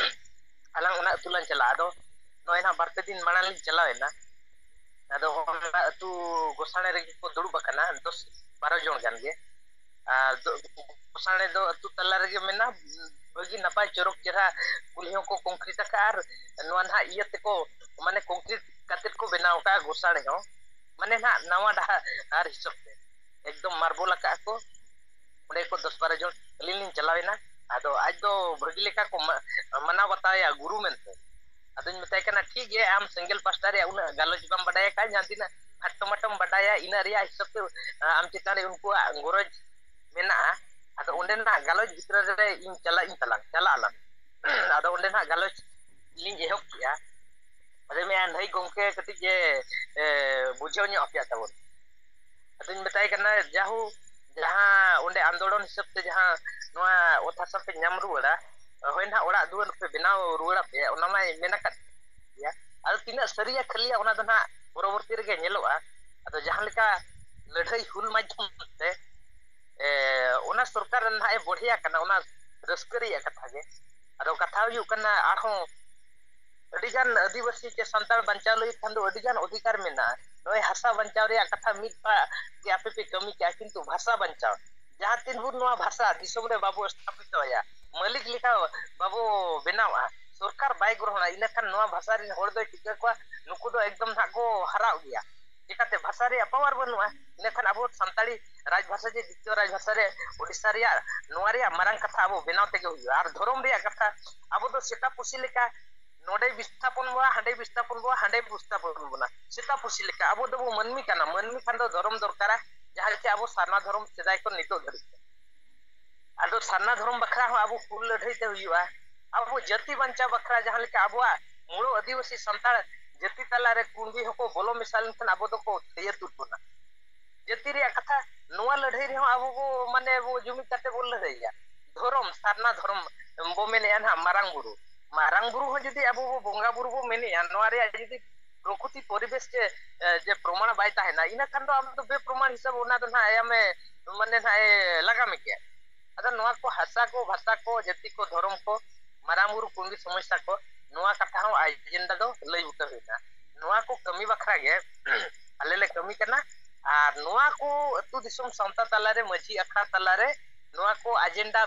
ᱟᱞᱟᱝ ᱚᱱᱟ ᱟᱹᱛᱩ ᱞᱟᱝ ᱪᱟᱞᱟᱜᱼᱟ᱾ ᱟᱫᱚ ᱱᱚᱜᱼᱚᱭ ᱱᱟᱦᱟᱜ ᱵᱟᱨ ᱯᱮ ᱫᱤᱱ ᱢᱟᱲᱟᱝ ᱞᱤᱧ ᱪᱟᱞᱟᱣ ᱮᱱᱟ᱾ ᱟᱫᱚ ᱚᱱᱟ ᱟᱹᱛᱩ ᱜᱚᱥᱟᱬᱮ ᱨᱮᱜᱮ ᱠᱚ ᱫᱩᱲᱩᱵ ᱟᱠᱟᱱᱟ ᱫᱚᱥ ᱵᱟᱨᱚ ᱡᱚᱱ ᱜᱟᱱ ᱜᱮ᱾ ᱟᱨ ᱫᱚ-, ᱜᱚᱥᱟᱬᱮ ᱫᱚ ᱟᱹᱛᱩ ᱛᱟᱞᱟ ᱨᱮᱜᱮ ᱢᱮᱱᱟᱜᱼᱟ, ᱵᱷᱟᱹᱜᱤ ᱱᱟᱯᱟᱭ ᱪᱚᱨᱚᱠ ᱪᱮᱦᱨᱟ ᱠᱩᱞᱦᱤ ᱦᱚᱸᱠᱚ ᱠᱚᱝᱠᱨᱤᱴ ᱟᱠᱟᱫᱼᱟ᱾ ᱟᱨ ᱱᱚᱣᱟ ᱱᱟᱦᱟᱜ ᱤᱭᱟᱹ ᱛᱮᱠᱚ, ᱢᱟᱱᱮ, ᱠᱚᱝᱠᱨᱤᱴ ᱠᱟᱛᱮᱫ ᱠᱚ ᱵᱮᱱᱟᱣ ᱟᱠᱟᱫᱼᱟ ᱜᱚᱥᱟᱬᱮ ᱦᱚᱸ, ᱢᱟᱱᱮ ᱱᱟᱦᱟᱜ ᱱᱟᱣᱟ ᱰᱟᱦᱟᱨ ᱦᱤᱥᱟᱹᱵ ᱛᱮ ᱮᱠᱫᱚᱢ ᱢᱟᱨᱵᱚᱞ ᱟᱠᱟᱫᱼᱟ ᱠᱚ᱾ ᱚᱸᱰᱮ ᱠᱚ ᱫᱚᱥ ᱵᱟᱨᱚ ᱡᱚᱱ ᱟᱹᱞᱤᱧ ᱞᱤᱧ ᱪᱟᱞᱟᱣ ᱮᱱᱟ᱾ ᱟᱫᱚ ᱟᱡ ᱫᱚ ᱵᱷᱟᱹᱜᱤ ᱞᱮᱠᱟ ᱠᱚ ᱢᱟ-, ᱢᱟᱱᱟᱣ ᱵᱟᱛᱟᱣ ᱮᱭᱟ ᱜᱩᱨᱩ ᱢᱮᱱᱛᱮ᱾ ᱟᱫᱚᱧ ᱢᱮᱛᱟᱭ ᱠᱟᱱᱟ, ᱴᱷᱤᱠ ᱜᱮᱭᱟ, ᱟᱢ ᱥᱮᱸᱜᱮᱞ ᱯᱟᱥᱴᱟ ᱨᱮᱭᱟᱜ ᱩᱱᱟᱹᱜ ᱜᱟᱞᱚᱪ ᱵᱟᱢ ᱵᱟᱰᱟᱭ ᱟᱠᱟᱫᱼᱟ, ᱡᱟᱦᱟᱸ ᱛᱤᱱᱟᱹᱜ ᱠᱷᱟᱴᱚ ᱢᱟᱴᱚᱢ ᱵᱟᱰᱟᱭᱟ, ᱤᱱᱟᱹ ᱨᱮᱭᱟᱜ ᱦᱤᱥᱟᱹᱵ ᱛᱮ, ᱟ, ᱟᱢ ᱪᱮᱛᱟᱱ ᱨᱮ ᱩᱱᱠᱩᱣᱟᱜ ᱜᱚᱨᱚᱡᱽ ᱢᱮᱱᱟᱜᱼᱟ᱾ ᱟᱫᱚ ᱚᱸᱰᱮᱱᱟᱜ ᱜᱟᱞᱚᱪ ᱵᱷᱤᱛᱨᱤ ᱨᱮ ᱤᱧ ᱪᱟᱞᱟᱜ ᱤᱧ ᱛᱟᱞᱟᱝ, ᱪᱟᱞᱟᱜ ᱟᱞᱟᱝ᱾ ᱟᱫᱚ ᱚᱸᱰᱮᱱᱟᱜ ᱜᱟᱞᱚᱪ ᱞᱤᱧ ᱮᱦᱚᱵ ᱠᱮᱜᱼᱟ᱾ ᱟᱫᱚ ᱢᱮᱱᱟ, ᱱᱟᱹᱭ ᱜᱚᱢᱠᱮ ᱠᱟᱹᱴᱤᱡ ᱮ, ᱮ, ᱵᱩᱡᱷᱟᱹᱣ ᱧᱚᱜ ᱟᱯᱮᱭᱟ ᱛᱟᱵᱚᱱ᱾ ᱟᱫᱚᱧ ᱢᱮᱛᱟᱭ ᱠᱟᱱᱟ, ᱡᱟᱦᱳ, ᱡᱟᱦᱟᱸ ᱚᱸᱰᱮ ᱟᱱᱫᱳᱞᱚᱱ ᱦᱤᱥᱟᱹᱵ ᱛᱮ ᱡᱟᱦᱟᱸ ᱱᱚᱣᱟ ᱚᱛ ᱦᱟᱥᱟ ᱯᱮ ᱧᱟᱢ ᱨᱩᱣᱟᱹᱲᱟ, ᱦᱳᱭ ᱱᱟᱦᱟᱜ ᱚᱲᱟᱜ ᱫᱩᱣᱟᱹᱨ ᱯᱮ ᱵᱮᱱᱟᱣ ᱨᱩᱣᱟᱹᱲ ᱟᱯᱮᱭᱟ, ᱚᱱᱟ ᱢᱟᱭ ᱢᱮᱱ ᱟᱠᱟᱫ ᱜᱮᱭᱟ᱾ ᱟᱫᱚ ᱛᱤᱱᱟᱹᱜ ᱥᱟᱹᱨᱤᱭᱟ ᱠᱷᱟᱹᱞᱤᱭᱟ ᱚᱱᱟ ᱫᱚ ᱱᱟᱦᱟᱜ ᱯᱚᱨᱚᱵᱚᱨᱛᱤ ᱨᱮᱜᱮ ᱧᱮᱞᱚᱜᱼᱟ᱾ ᱟᱫᱚ ᱡᱟᱦᱟᱸ ᱞᱮᱠᱟ ᱞᱟᱹᱲᱦᱟᱹᱭ ᱦᱩᱞ ᱢᱟᱫᱽᱫᱷᱚᱢ ᱛᱮ ᱮ, ᱚᱱᱟ ᱥᱚᱨᱠᱟᱨ ᱱᱟᱦᱟᱜ ᱮ ᱵᱚᱲᱦᱮ ᱟᱠᱟᱱᱟ, ᱚᱱᱟ ᱨᱟᱹᱥᱠᱟᱹ ᱨᱮᱭᱟᱜ ᱠᱟᱛᱷᱟ ᱜᱮ᱾ ᱟᱫᱚ ᱠᱟᱛᱷᱟ ᱦᱩᱭᱩᱜ ᱠᱟᱱᱟ, ᱟᱨᱦᱚᱸ ᱟᱹᱰᱤᱜᱟᱱ ᱟᱹᱫᱤᱵᱟᱹᱥᱤ ᱪᱮ ᱥᱟᱱᱛᱟᱲ ᱵᱟᱧᱪᱟᱣ ᱞᱟᱹᱜᱤᱫ ᱠᱷᱟᱱ ᱫᱚ ᱟᱹᱰᱤᱜᱟᱱ ᱚᱫᱷᱤᱠᱟᱨ ᱢᱮᱱᱟᱜᱼᱟ᱾ ᱱᱚᱜᱼᱚᱭ ᱦᱟᱥᱟ ᱵᱟᱧᱪᱟᱣ ᱨᱮᱭᱟᱜ ᱠᱟᱛᱷᱟ ᱢᱤᱫ ᱯᱟ ᱜᱮ ᱟᱯᱮ ᱯᱮ ᱠᱟᱹᱢᱤ ᱠᱮᱜᱼᱟ, ᱠᱤᱱᱛᱩ ᱵᱷᱟᱥᱟ ᱵᱟᱧᱪᱟᱣ, ᱡᱟᱦᱟᱸ ᱛᱤᱱ ᱵᱷᱳᱨ ᱱᱚᱣᱟ ᱵᱷᱟᱥᱟ ᱫᱤᱥᱚᱢ ᱨᱮ ᱵᱟᱵᱚ ᱥᱛᱷᱟᱯᱤᱛᱚᱭᱟ, ᱢᱟᱹᱞᱤᱠ ᱞᱮᱠᱟ ᱵᱟᱵᱚ ᱵᱮᱱᱟᱣᱟ, ᱥᱚᱨᱠᱟᱨ ᱵᱟᱭ ᱜᱨᱚᱦᱚᱱᱟ, ᱤᱱᱟᱹ ᱠᱷᱟᱱ ᱱᱚᱣᱟ ᱵᱷᱟᱥᱟ ᱨᱮᱱ ᱦᱚᱲ ᱫᱚᱭ ᱴᱷᱤᱠᱟᱹ ᱠᱚᱣᱟ, ᱱᱩᱠᱩ ᱫᱚ ᱮᱠᱫᱚᱢ ᱱᱟᱦᱟᱜ ᱠᱚ ᱦᱟᱨᱟᱣ ᱜᱮᱭᱟ᱾ ᱪᱤᱠᱟᱹᱛᱮ ᱵᱷᱟᱥᱟ ᱨᱮᱭᱟᱜ ᱯᱟᱣᱟᱨ ᱵᱟᱹᱱᱩᱜᱼᱟ᱾ ᱤᱱᱟᱹ ᱠᱷᱟᱱ ᱟᱵᱚ ᱥᱟᱱᱛᱟᱲᱤ ᱨᱟᱡᱽ ᱵᱷᱟᱥᱟ ᱡᱮ ᱫᱤᱛᱤᱭᱚ ᱨᱟᱡᱽ ᱵᱷᱟᱥᱟ ᱨᱮ ᱳᱰᱤᱥᱟ ᱨᱮᱭᱟᱜ, ᱱᱚᱣᱟ ᱨᱮᱭᱟᱜ ᱢᱟᱨᱟᱝ ᱠᱟᱛᱷᱟ ᱟᱵᱚ ᱵᱮᱱᱟᱣ ᱛᱮᱜᱮ ᱦᱩᱭᱩᱜᱼᱟ᱾ ᱟᱨ ᱫᱷᱚᱨᱚᱢ ᱨᱮᱭᱟᱜ ᱠᱟᱛᱷᱟ, ᱟᱵᱚ ᱫᱚ ᱥᱮᱛᱟ ᱯᱩᱥᱤ ᱞᱮᱠᱟ ᱱᱚᱰᱮ ᱵᱤᱥᱛᱷᱟᱯᱚᱱ ᱵᱚᱱᱟ, ᱦᱟᱸᱰᱮ ᱵᱤᱥᱛᱷᱟᱯᱚᱱ ᱵᱚᱱᱟ, ᱦᱟᱸᱰᱮ ᱵᱤᱥᱛᱷᱟᱯᱚᱱ ᱵᱚᱱᱟ, ᱥᱮᱛᱟ ᱯᱩᱥᱤ ᱞᱮᱠᱟ᱾ ᱟᱵᱚ ᱫᱚᱵᱚ ᱢᱟᱹᱱᱢᱤ ᱠᱟᱱᱟ, ᱢᱟᱹᱱᱢᱤ ᱠᱷᱟᱱ ᱫᱚ ᱫᱷᱚᱨᱚᱢ ᱫᱚᱨᱠᱟᱨᱟ, ᱡᱟᱦᱟᱸ ᱞᱮᱠᱟ ᱟᱵᱚ ᱥᱟᱨᱱᱟ ᱫᱷᱚᱨᱚᱢ ᱥᱮᱫᱟᱭ ᱠᱷᱚᱱ ᱱᱤᱛᱚᱜ ᱫᱷᱟᱹᱨᱤᱡ ᱛᱮ᱾ ᱟᱫᱚ ᱥᱟᱨᱱᱟ ᱫᱷᱚᱨᱚᱢ ᱵᱟᱠᱷᱨᱟ ᱦᱚᱸ ᱟᱵᱚ ᱦᱩᱞ ᱞᱟᱹᱲᱦᱟᱹᱭ ᱛᱮ ᱦᱩᱭᱩᱜᱼᱟ᱾ ᱟᱵᱚ ᱡᱟᱹᱛᱤ ᱵᱟᱧᱪᱟᱣ ᱵᱟᱠᱷᱨᱟ ᱡᱟᱦᱟᱸ ᱞᱮᱠᱟ ᱟᱵᱚᱣᱟᱜ ᱢᱩᱬᱩ ᱟᱹᱫᱤᱵᱟᱹᱥᱤ ᱥᱟᱱᱛᱟᱲ ᱡᱟᱹᱛᱤ ᱛᱟᱞᱟᱨᱮ ᱠᱩᱲᱢᱤ ᱦᱚᱸᱠᱚ ᱵᱚᱞᱚ ᱢᱮᱥᱟ ᱞᱮᱱᱠᱷᱟᱱ ᱟᱵᱚ ᱫᱚᱠᱚ ᱛᱷᱟᱹᱭᱟᱹ ᱛᱩᱫ ᱵᱚᱱᱟ᱾ ᱡᱟᱹᱛᱤ ᱨᱮᱭᱟᱜ ᱠᱟᱛᱷᱟ, ᱱᱚᱣᱟ ᱞᱟᱹᱲᱦᱟᱹᱭ ᱨᱮᱦᱚᱸ ᱟᱵᱚ ᱵᱚ, ᱢᱟᱱᱮ, ᱵᱚ ᱡᱩᱢᱤᱫ ᱠᱟᱛᱮ ᱵᱚ ᱞᱟᱹᱲᱦᱟᱹᱭᱟ᱾ ᱫᱷᱚᱨᱚᱢ, ᱥᱟᱨᱱᱟ ᱫᱷᱚᱨᱚᱢ ᱵᱚ ᱢᱮᱱᱮᱜᱼᱟ ᱱᱟᱦᱟᱜ, ᱢᱟᱨᱟᱝ ᱵᱩᱨᱩ, ᱢᱟᱨᱟᱝ ᱵᱩᱨᱩ ᱦᱚᱸ ᱡᱩᱫᱤ ᱟᱵᱚ ᱵᱚ ᱵᱚᱸᱜᱟ ᱵᱩᱨᱩ ᱵᱚ ᱢᱮᱱᱮᱜᱼᱟ, ᱱᱚᱣᱟ ᱨᱮᱭᱟᱜ ᱡᱩᱫᱤ ᱯᱨᱚᱠᱨᱤᱛᱤ ᱯᱚᱨᱤᱵᱮᱥ ᱡᱮ, ᱮ, ᱡᱮ ᱯᱨᱚᱢᱟᱬ ᱵᱟᱭ ᱛᱟᱦᱮᱱᱟ, ᱤᱱᱟᱹ ᱠᱷᱟᱱ ᱫᱚ ᱟᱢ ᱫᱚ ᱵᱮᱯᱨᱚᱢᱟᱬ ᱦᱤᱥᱟᱹᱵ ᱚᱱᱟ ᱫᱚ ᱱᱟᱦᱟᱜ ᱟᱢᱮ, ᱢᱟᱱᱮ, ᱱᱟᱦᱟᱜ ᱮ ᱞᱟᱜᱟ ᱢᱮ ᱜᱮᱭᱟ᱾ ᱟᱫᱚ ᱱᱚᱣᱟ ᱠᱚ ᱦᱟᱥᱟ ᱠᱚ, ᱵᱷᱟᱥᱟ ᱠᱚ, ᱡᱟᱹᱛᱤ ᱠᱚ, ᱫᱷᱚᱨᱚᱢ ᱠᱚ, ᱢᱟᱨᱟᱝ ᱵᱩᱨᱩ ᱠᱩᱲᱢᱤ ᱥᱚᱢᱚᱥᱥᱟ ᱠᱚ, ᱱᱚᱣᱟ ᱠᱟᱛᱷᱟ ᱦᱚᱸ ᱮᱡᱮᱱᱰᱟ ᱫᱚ ᱞᱟᱹᱭ ᱵᱩᱴᱟᱹ ᱦᱩᱭᱱᱟ᱾ ᱱᱚᱣᱟ ᱠᱚ ᱠᱟᱹᱢᱤ ᱵᱟᱠᱷᱨᱟ ᱜᱮ ᱟᱞᱮ ᱞᱮ ᱠᱟᱹᱢᱤ ᱠᱟᱱᱟ᱾ ᱟᱨ ᱱᱚᱣᱟ ᱠᱚ ᱟᱹᱛᱩ ᱫᱤᱥᱚᱢ ᱥᱟᱶᱛᱟ ᱛᱟᱞᱟᱨᱮ, ᱢᱟᱹᱡᱷᱤ ᱟᱠᱷᱲᱟ ᱛᱟᱞᱟᱨᱮ ᱱᱚᱣᱟ ᱠᱚ ᱮᱡᱮᱱᱰᱟ,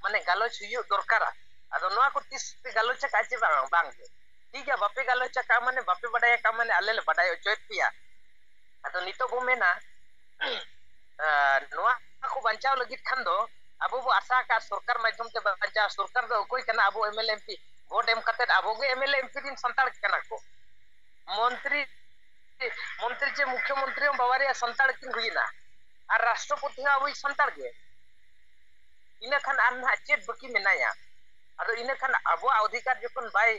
ᱢᱟᱱᱮ, ᱜᱟᱞᱚᱪ ᱦᱩᱭᱩᱜ ᱫᱚᱨᱠᱟᱨᱟ᱾ ᱟᱫᱚ ᱱᱚᱣᱟ ᱠᱚ ᱛᱤᱥ ᱯᱮ ᱜᱟᱞᱚᱪ ᱟᱠᱟᱫᱼᱟ ᱪᱮ ᱵᱟᱝ? ᱵᱟᱝ ᱜᱮ᱾ ᱴᱷᱤᱠ ᱜᱮᱭᱟ, ᱵᱟᱯᱮ ᱜᱟᱞᱚᱪ ᱟᱠᱟᱫᱼᱟ, ᱢᱟᱱᱮ, ᱵᱟᱯᱮ ᱵᱟᱰᱟᱭ ᱟᱠᱟᱫᱼᱟ, ᱢᱟᱱᱮ, ᱟᱞᱮ ᱞᱮ ᱵᱟᱰᱟᱭ ᱦᱚᱪᱚᱭᱮᱫ ᱯᱮᱭᱟ᱾ ᱟᱫᱚ ᱱᱤᱛᱚᱜ ᱵᱚ ᱢᱮᱱᱟ, ᱟᱨ ᱱᱚᱣᱟ ᱠᱚ ᱵᱟᱧᱪᱟᱣ ᱞᱟᱹᱜᱤᱫ ᱠᱷᱟᱱ ᱫᱚ ᱟᱵᱚ ᱵᱚ ᱟᱥᱟ ᱟᱠᱟᱫ ᱥᱚᱨᱠᱟᱨ ᱢᱟᱫᱽᱫᱷᱚᱢ ᱛᱮ ᱵᱟᱧᱪᱟᱣ᱾ ᱥᱚᱨᱠᱟᱨ ᱫᱚ ᱚᱠᱚᱭ ᱠᱟᱱᱟ? ᱟᱵᱚ M L A M P ᱵᱷᱳᱴ ᱮᱢ ᱠᱟᱛᱮᱫ ᱟᱵᱚ ᱜᱮ M L A M P ᱨᱤᱱ ᱥᱟᱱᱛᱟᱲ ᱠᱟᱱᱟ ᱠᱚ᱾ ᱢᱚᱱᱛᱨᱤ, ᱢᱚᱱᱛᱨᱤ ᱪᱮ ᱢᱩᱠᱷᱭᱚᱢᱚᱱᱛᱨᱤ ᱦᱚᱸ ᱵᱟᱵᱟ ᱨᱮᱭᱟᱜ ᱥᱟᱱᱛᱟᱲ ᱠᱤᱱ ᱦᱩᱭᱮᱱᱟ, ᱟᱨ ᱨᱟᱥᱴᱨᱚᱯᱚᱛᱤ ᱦᱚᱸ ᱟᱵᱚᱭᱤᱡ ᱥᱟᱱᱛᱟᱲ ᱜᱮ᱾ ᱤᱱᱟᱹ ᱠᱷᱟᱱ ᱟᱨ ᱱᱟᱦᱟᱜ ᱪᱮᱫ ᱵᱟᱹᱠᱤ ᱢᱮᱱᱟᱭᱟ? ᱟᱫᱚ ᱤᱱᱟᱹ ᱠᱷᱟᱱ ᱟᱵᱚᱣᱟᱜ ᱚᱫᱷᱤᱠᱟᱨ ᱡᱚᱠᱷᱚᱱ ᱵᱟᱭ,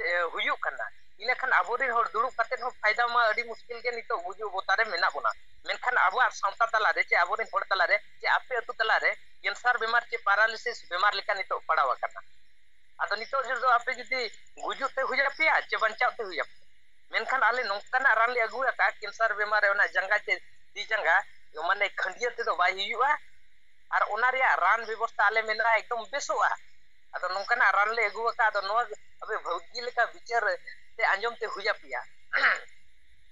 ᱮ, ᱦᱩᱭᱩᱜ ᱠᱟᱱᱟ, ᱤᱱᱟᱹ ᱠᱷᱟᱱ ᱟᱵᱚᱨᱮᱱ ᱦᱚᱲ ᱫᱩᱲᱩᱵ ᱠᱟᱛᱮᱫ ᱦᱚᱸ ᱯᱷᱟᱭᱫᱟ ᱢᱟ ᱟᱹᱰᱤ ᱢᱩᱥᱠᱤᱞ ᱜᱮ, ᱱᱤᱛᱚᱜ ᱜᱩᱡᱩᱜ ᱚᱵᱚᱛᱟᱨ ᱨᱮ ᱢᱮᱱᱟᱜ ᱵᱚᱱᱟ᱾ ᱢᱮᱱᱠᱷᱟᱱ ᱟᱵᱚᱣᱟᱜ ᱥᱟᱶᱛᱟ ᱛᱟᱞᱟᱨᱮ ᱪᱮ ᱟᱵᱚᱨᱮᱱ ᱦᱚᱲ ᱛᱟᱞᱟᱨᱮ ᱪᱮ ᱟᱯᱮ ᱟᱹᱛᱩ ᱛᱟᱞᱟᱨᱮ ᱠᱮᱱᱥᱟᱨ ᱵᱮᱢᱟᱨ ᱪᱮ ᱯᱟᱨᱟᱞᱤᱥᱤᱥ ᱵᱮᱢᱟᱨ ᱞᱮᱠᱟ ᱱᱤᱛᱚᱜ ᱯᱟᱲᱟᱣ ᱟᱠᱟᱱᱟ᱾ ᱟᱫᱚ ᱱᱤᱛᱚᱜ ᱡᱩᱫᱤ ᱟᱯᱮ ᱡᱩᱫᱤ ᱜᱩᱡᱩᱜ ᱛᱮ ᱦᱩᱭ ᱟᱯᱮᱭᱟ ᱪᱮ ᱵᱟᱧᱪᱟᱣ ᱛᱮ ᱦᱩᱭ ᱟᱯᱮᱭᱟ, ᱢᱮᱱᱠᱷᱟᱱ ᱟᱞᱮ ᱱᱚᱝᱠᱟᱱᱟᱜ ᱨᱟᱱ ᱞᱮ ᱟᱹᱜᱩ ᱟᱠᱟᱫᱼᱟ, ᱠᱮᱱᱥᱟᱨ ᱵᱮᱢᱟᱨ ᱨᱮ ᱚᱱᱟ ᱡᱟᱸᱜᱟ ᱪᱮ ᱛᱤ ᱡᱟᱸᱜᱟ ᱢᱟᱱᱮ ᱠᱷᱟᱹᱱᱰᱤᱭᱟᱹ ᱛᱮᱫᱚ ᱵᱟᱭ ᱦᱩᱭᱩᱜᱼᱟ, ᱟᱨ ᱚᱱᱟ ᱨᱮᱭᱟᱜ ᱨᱟᱱ ᱵᱮᱵᱚᱥᱛᱷᱟ ᱟᱞᱮ ᱢᱮᱱᱟᱜᱼᱟ, ᱮᱠᱫᱚᱢ ᱵᱮᱥᱚᱜᱼᱟ᱾ ᱟᱫᱚ ᱱᱚᱝᱠᱟᱱᱟᱜ ᱨᱟᱱ ᱞᱮ ᱟᱹᱜᱩ ᱟᱠᱟᱫᱼᱟ, ᱟᱫᱚ ᱱᱚᱣᱟ ᱟᱯᱮ ᱵᱷᱟᱹᱜᱤ ᱞᱮᱠᱟ ᱵᱤᱪᱟᱹᱨ ᱛᱮ ᱟᱸᱡᱚᱢ ᱛᱮ ᱦᱩᱭ ᱟᱯᱮᱭᱟ᱾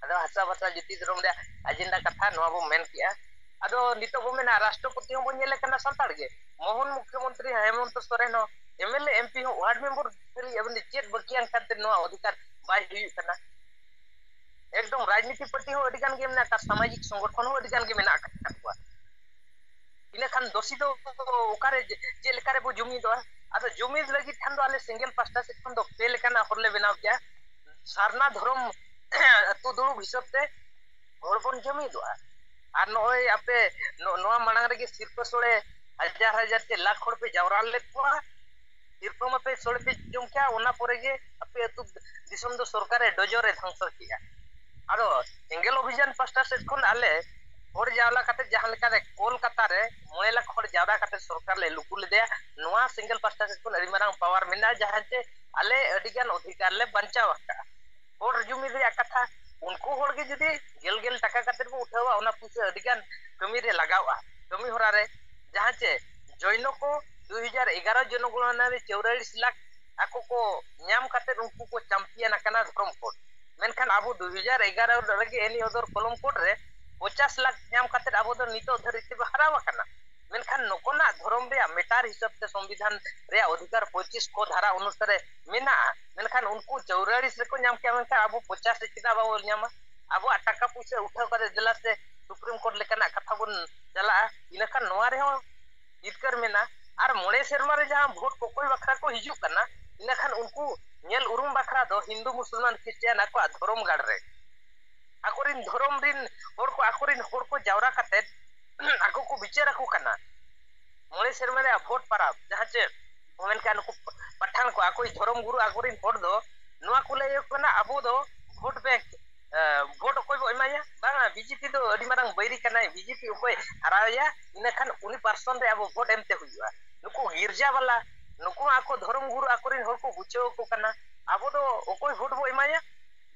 ᱟᱫᱚ ᱦᱟᱥᱟ ᱵᱷᱟᱥᱟ ᱡᱟᱹᱛᱤ ᱫᱷᱚᱨᱚᱢ ᱨᱮᱭᱟᱜ ᱮᱡᱮᱱᱰᱟ ᱠᱟᱛᱷᱟ ᱱᱚᱣᱟ ᱵᱚ ᱢᱮᱱ ᱠᱮᱜᱼᱟ᱾ ᱟᱫᱚ ᱱᱤᱛᱚᱜ ᱵᱚ ᱢᱮᱱᱟ ᱨᱟᱥᱴᱨᱚᱯᱚᱛᱤ ᱦᱚᱸᱵᱚ ᱧᱮᱞᱮ ᱠᱟᱱᱟ ᱥᱟᱱᱛᱟᱲ ᱜᱮ, ᱢᱳᱦᱚᱱ ᱢᱩᱠᱷᱭᱚᱢᱚᱱᱛᱨᱤ, ᱦᱮᱢᱚᱱᱛᱚ ᱥᱚᱨᱮᱱ ᱦᱚᱸ, M L A, M P ᱦᱚᱸ, ᱣᱟᱨᱰ ᱢᱮᱢᱵᱟᱨ ᱠᱷᱟᱹᱞᱤ ᱟᱵᱤᱱ ᱫᱚ ᱪᱮᱫ ᱵᱟᱹᱠᱤᱭᱟᱱ ᱠᱟᱱᱛᱮ ᱱᱚᱣᱟ ᱚᱫᱷᱤᱠᱟᱨ ᱵᱟᱭ ᱦᱩᱭᱩᱜ ᱠᱟᱱᱟ? ᱮᱠᱫᱚᱢ ᱨᱟᱡᱽᱱᱤᱛᱤ ᱯᱟᱨᱴᱤ ᱦᱚᱸ ᱟᱹᱰᱤ ᱜᱟᱱ ᱜᱮ ᱢᱮᱱᱟᱜ ᱟᱠᱟᱫ, ᱥᱟᱢᱟᱡᱤᱠ ᱥᱚᱝᱜᱚᱴᱷᱚᱱ ᱦᱚᱸ ᱟᱹᱰᱤ ᱜᱟᱱ ᱜᱮ ᱢᱮᱱᱟᱜ ᱟᱠᱟᱫ ᱛᱟᱠᱚᱣᱟ᱾ ᱤᱱᱟᱹ ᱠᱷᱟᱱ ᱫᱳᱥᱤ ᱫᱚ ᱚᱠᱟᱨᱮ, ᱪᱮᱫ ᱞᱮᱠᱟ ᱨᱮᱵᱚ ᱡᱩᱢᱤᱫᱚᱜᱼᱟ? ᱟᱫᱚ ᱡᱩᱢᱤᱫ ᱞᱟᱹᱜᱤᱫ ᱠᱷᱟᱱ ᱫᱚ ᱟᱞᱮ ᱥᱮᱸᱜᱮᱞ ᱯᱟᱥᱴᱟ ᱥᱮᱫ ᱠᱷᱚᱱ ᱫᱚ ᱯᱮ ᱞᱮᱠᱟᱱᱟᱜ ᱦᱚᱨ ᱞᱮ ᱵᱮᱱᱟᱣ ᱠᱮᱜᱼᱟ᱾ ᱥᱟᱨᱱᱟ ᱫᱷᱚᱨᱚᱢ ᱟᱹᱛᱩ ᱫᱩᱲᱩᱵ ᱦᱤᱥᱟᱹᱵ ᱛᱮ ᱦᱚᱲ ᱵᱚᱱ ᱡᱩᱢᱤᱫᱚᱜᱼᱟ᱾ ᱟᱨ ᱱᱚᱜᱼᱚᱭ ᱟᱯᱮ ᱱᱚ-, ᱱᱚᱣᱟ ᱢᱟᱲᱟᱝ ᱨᱮᱜᱮ ᱥᱤᱨᱯᱟᱹ ᱥᱳᱲᱮ ᱦᱟᱡᱟᱨ ᱦᱟᱡᱟᱨ ᱪᱮ ᱞᱟᱠᱷ ᱦᱚᱲ ᱯᱮ ᱡᱟᱣᱨᱟ ᱞᱮᱫ ᱠᱚᱣᱟ, ᱥᱤᱨᱯᱟᱹ ᱢᱟᱯᱮ ᱥᱳᱲᱮ ᱯᱮ ᱡᱚᱢ ᱠᱮᱜᱼᱟ, ᱚᱱᱟ ᱯᱚᱨᱮ ᱜᱮ ᱟᱯᱮ ᱟᱹᱛᱩ ᱫᱤᱥᱚᱢ ᱫᱚ ᱥᱚᱨᱠᱟᱨᱮ ᱰᱚᱡᱚᱨᱮ ᱫᱷᱚᱝᱥᱚ ᱠᱮᱜᱼᱟ᱾ ᱟᱫᱚ ᱥᱮᱸᱜᱮᱞ ᱚᱵᱷᱤᱡᱟᱱ ᱯᱟᱥᱴᱟ ᱥᱮᱫ ᱠᱷᱚᱱ ᱟᱞᱮ ᱦᱚᱲ ᱡᱟᱣᱨᱟ ᱠᱟᱛᱮ ᱡᱟᱦᱟᱸ ᱞᱮᱠᱟᱨᱮ ᱠᱳᱞᱠᱟᱛᱟ ᱨᱮ ᱢᱚᱬᱮ ᱞᱟᱠᱷ ᱦᱚᱲ ᱡᱟᱣᱨᱟ ᱠᱟᱛᱮ ᱥᱚᱨᱠᱟᱨ ᱞᱮ ᱞᱩᱠᱩ ᱞᱮᱫᱮᱭᱟ, ᱱᱚᱣᱟ ᱥᱮᱸᱜᱮᱞ ᱯᱟᱥᱴᱟ ᱥᱮᱫ ᱠᱷᱚᱱ ᱟᱹᱰᱤ ᱢᱟᱨᱟᱝ ᱯᱟᱣᱟᱨ ᱢᱮᱱᱟᱜᱼᱟ, ᱡᱟᱦᱟᱸ ᱪᱮ ᱟᱞᱮ ᱟᱹᱰᱤ ᱜᱟᱱ ᱚᱫᱷᱤᱠᱟᱨ ᱞᱮ ᱵᱟᱧᱪᱟᱣ ᱟᱠᱟᱫᱼᱟ᱾ ᱦᱚᱲ ᱡᱩᱢᱤᱫ ᱨᱮᱭᱟᱜ ᱠᱟᱛᱷᱟ, ᱩᱱᱠᱩ ᱦᱚᱲ ᱜᱮ ᱡᱩᱫᱤ ᱜᱮᱞ ᱜᱮᱞ ᱴᱟᱠᱟ ᱠᱟᱛᱮ ᱵᱚ ᱩᱴᱷᱟᱹᱣᱟ, ᱚᱱᱟ ᱯᱩᱭᱥᱟᱹ ᱟᱹᱰᱤ ᱜᱟᱱ ᱠᱟᱹᱢᱤ ᱨᱮ ᱞᱟᱜᱟᱣᱼᱟ, ᱠᱟᱹᱢᱤ ᱦᱚᱨᱟ ᱨᱮ᱾ ᱡᱟᱦᱟᱸ ᱪᱮ ᱡᱚᱭᱱᱚ ᱠᱚ ᱫᱩ ᱦᱟᱡᱟᱨ ᱮᱜᱟᱨᱚ ᱡᱚᱱᱚᱜᱚᱬᱱᱟ ᱨᱮ ᱪᱚᱣᱨᱟᱞᱤᱥ ᱞᱟᱠᱷ ᱟᱠᱚ ᱠᱚ ᱧᱟᱢ ᱠᱟᱛᱮ ᱩᱱᱠᱩ ᱠᱚ ᱪᱟᱢᱯᱤᱭᱟᱱ ᱟᱠᱟᱱᱟ ᱫᱷᱚᱨᱚᱢ ᱠᱳᱰ᱾ ᱢᱮᱱᱠᱷᱟᱱ ᱟᱵᱚ ᱫᱩ ᱦᱟᱡᱟᱨ ᱮᱜᱟᱨᱚ ᱨᱮᱜᱮ ᱮᱱᱤ ᱚᱫᱚᱨ ᱠᱚᱞᱚᱢ ᱠᱳᱰ ᱨᱮ ᱯᱚᱧᱪᱟᱥ ᱞᱟᱠᱷ ᱧᱟᱢ ᱠᱟᱛᱮ ᱟᱵᱚ ᱫᱚ ᱱᱤᱛᱚᱜ ᱫᱷᱟᱹᱨᱤᱡ ᱛᱮᱵᱚ ᱦᱟᱨᱟᱣ ᱟᱠᱟᱱᱟ᱾ ᱢᱮᱱᱠᱷᱟᱱ ᱱᱚᱠᱚᱱᱟᱜ ᱫᱷᱚᱨᱚᱢ ᱨᱮᱭᱟᱜ ᱢᱮᱴᱟᱨ ᱦᱤᱥᱟᱹᱵ ᱛᱮ ᱥᱚᱝᱵᱤᱫᱷᱟᱱ ᱨᱮᱭᱟᱜ ᱚᱫᱷᱤᱠᱟᱨ ᱯᱚᱸᱪᱤᱥ ᱠᱚ ᱫᱷᱟᱨᱟ ᱚᱱᱩᱥᱟᱨᱮ ᱢᱮᱱᱟᱜᱼᱟ, ᱢᱮᱱᱠᱷᱟᱱ ᱩᱱᱠᱩ ᱪᱚᱣᱨᱟᱞᱤᱥ ᱨᱮᱠᱚ ᱧᱟᱢ ᱠᱮᱜᱼᱟ, ᱢᱮᱱᱠᱷᱟᱱ ᱟᱵᱚ ᱯᱚᱧᱪᱟᱥ ᱨᱮ ᱪᱮᱫᱟᱜ ᱵᱟᱵᱚᱱ ᱧᱟᱢᱟ? ᱟᱵᱚᱣᱟᱜ ᱴᱟᱠᱟ ᱯᱩᱭᱥᱟᱹ ᱩᱴᱷᱟᱹᱣ ᱠᱟᱛᱮ ᱫᱮᱞᱟ ᱥᱮ ᱥᱩᱯᱨᱤᱢ ᱠᱳᱨᱴ ᱞᱮᱠᱟᱱᱟᱜ ᱠᱟᱛᱷᱟ ᱵᱚᱱ ᱪᱟᱞᱟᱜᱼᱟ, ᱤᱱᱟᱹᱠᱷᱟᱱ ᱱᱚᱣᱟ ᱨᱮᱦᱚᱸ ᱡᱤᱛᱠᱟᱹᱨ ᱢᱮᱱᱟᱜᱼᱟ᱾ ᱟᱨ ᱢᱚᱬᱮ ᱥᱮᱨᱢᱟ ᱨᱮ ᱡᱟᱦᱟᱸ ᱵᱷᱳᱴ ᱠᱚᱠᱚᱭ ᱵᱟᱠᱷᱨᱟ ᱠᱚ ᱦᱤᱡᱩᱜ ᱠᱟᱱᱟ, ᱤᱱᱟᱹᱠᱷᱟᱱ ᱩᱱᱠᱩ ᱧᱮᱞ ᱩᱨᱩᱢ ᱵᱟᱠᱷᱨᱟ ᱫᱚ ᱦᱤᱱᱫᱩ, ᱢᱩᱥᱚᱞᱢᱟᱱ, ᱠᱷᱨᱤᱥᱴᱤᱭᱟᱱ ᱟᱠᱚᱣᱟᱜ ᱫᱷᱚᱨᱚᱢ ᱜᱟᱲ ᱨᱮ ᱟᱠᱚᱨᱮᱱ ᱫᱷᱚᱨᱚᱢ ᱨᱮᱱ ᱦᱚᱲ ᱠᱚ, ᱟᱠᱚᱨᱮᱱ ᱦᱚᱲ ᱠᱚ ᱡᱟᱣᱨᱟ ᱠᱟᱛᱮ ᱟᱠᱚ ᱠᱚ ᱵᱤᱪᱟᱹᱨ ᱟᱠᱚ ᱠᱟᱱᱟ᱾ ᱢᱚᱬᱮ ᱥᱮᱨᱢᱟ ᱨᱮᱭᱟᱜ ᱵᱷᱳᱴ ᱯᱟᱨᱟᱵᱽ, ᱡᱟᱦᱟᱸ ᱪᱮ ᱢᱮᱱᱠᱷᱟᱱ ᱱᱩᱠᱩ ᱯᱟᱴᱷᱟᱱ ᱠᱚ ᱟᱠᱚᱭᱤᱡ ᱫᱷᱚᱨᱚᱢ ᱜᱩᱨᱩ ᱟᱠᱚᱨᱮᱱ ᱦᱚᱲ ᱫᱚ ᱱᱚᱣᱟ ᱠᱚ ᱞᱟᱹᱭ ᱟᱠᱚ ᱠᱟᱱᱟ, ᱟᱵᱚ ᱫᱚ ᱵᱷᱳᱴ ᱵᱮᱝᱠ, ᱮ, ᱵᱷᱳᱴ ᱚᱠᱚᱭ ᱵᱚ ᱮᱢᱟᱭᱟ? ᱵᱟᱝᱟ, ᱵᱤᱡᱮᱯᱤ ᱫᱚ ᱟᱹᱰᱤ ᱢᱟᱨᱟᱝ ᱵᱟᱹᱭᱨᱤ ᱠᱟᱱᱟᱭ, ᱵᱤᱡᱮᱯᱤ ᱚᱠᱚᱭ ᱦᱟᱨᱟᱣᱮᱭᱟ, ᱤᱱᱟᱹᱠᱷᱟᱱ ᱩᱱᱤ ᱯᱟᱨᱥᱚᱱ ᱨᱮ ᱟᱵᱚ ᱵᱷᱳᱴ ᱮᱢᱛᱮ ᱦᱩᱭᱩᱜᱼᱟ᱾ ᱱᱩᱠᱩ ᱜᱤᱨᱡᱟ ᱵᱟᱞᱟ ᱱᱩᱠᱩ ᱟᱠᱚ ᱫᱷᱚᱨᱚᱢ ᱜᱩᱨᱩ ᱟᱠᱚᱨᱮᱱ ᱦᱚᱲ ᱠᱚ ᱵᱩᱡᱷᱟᱹᱣ ᱟᱠᱚ ᱠᱟᱱᱟ, ᱟᱵᱚ ᱫᱚ ᱚᱠᱚᱭ ᱵᱷᱳᱴ ᱵᱚ ᱮᱢᱟᱭᱟ?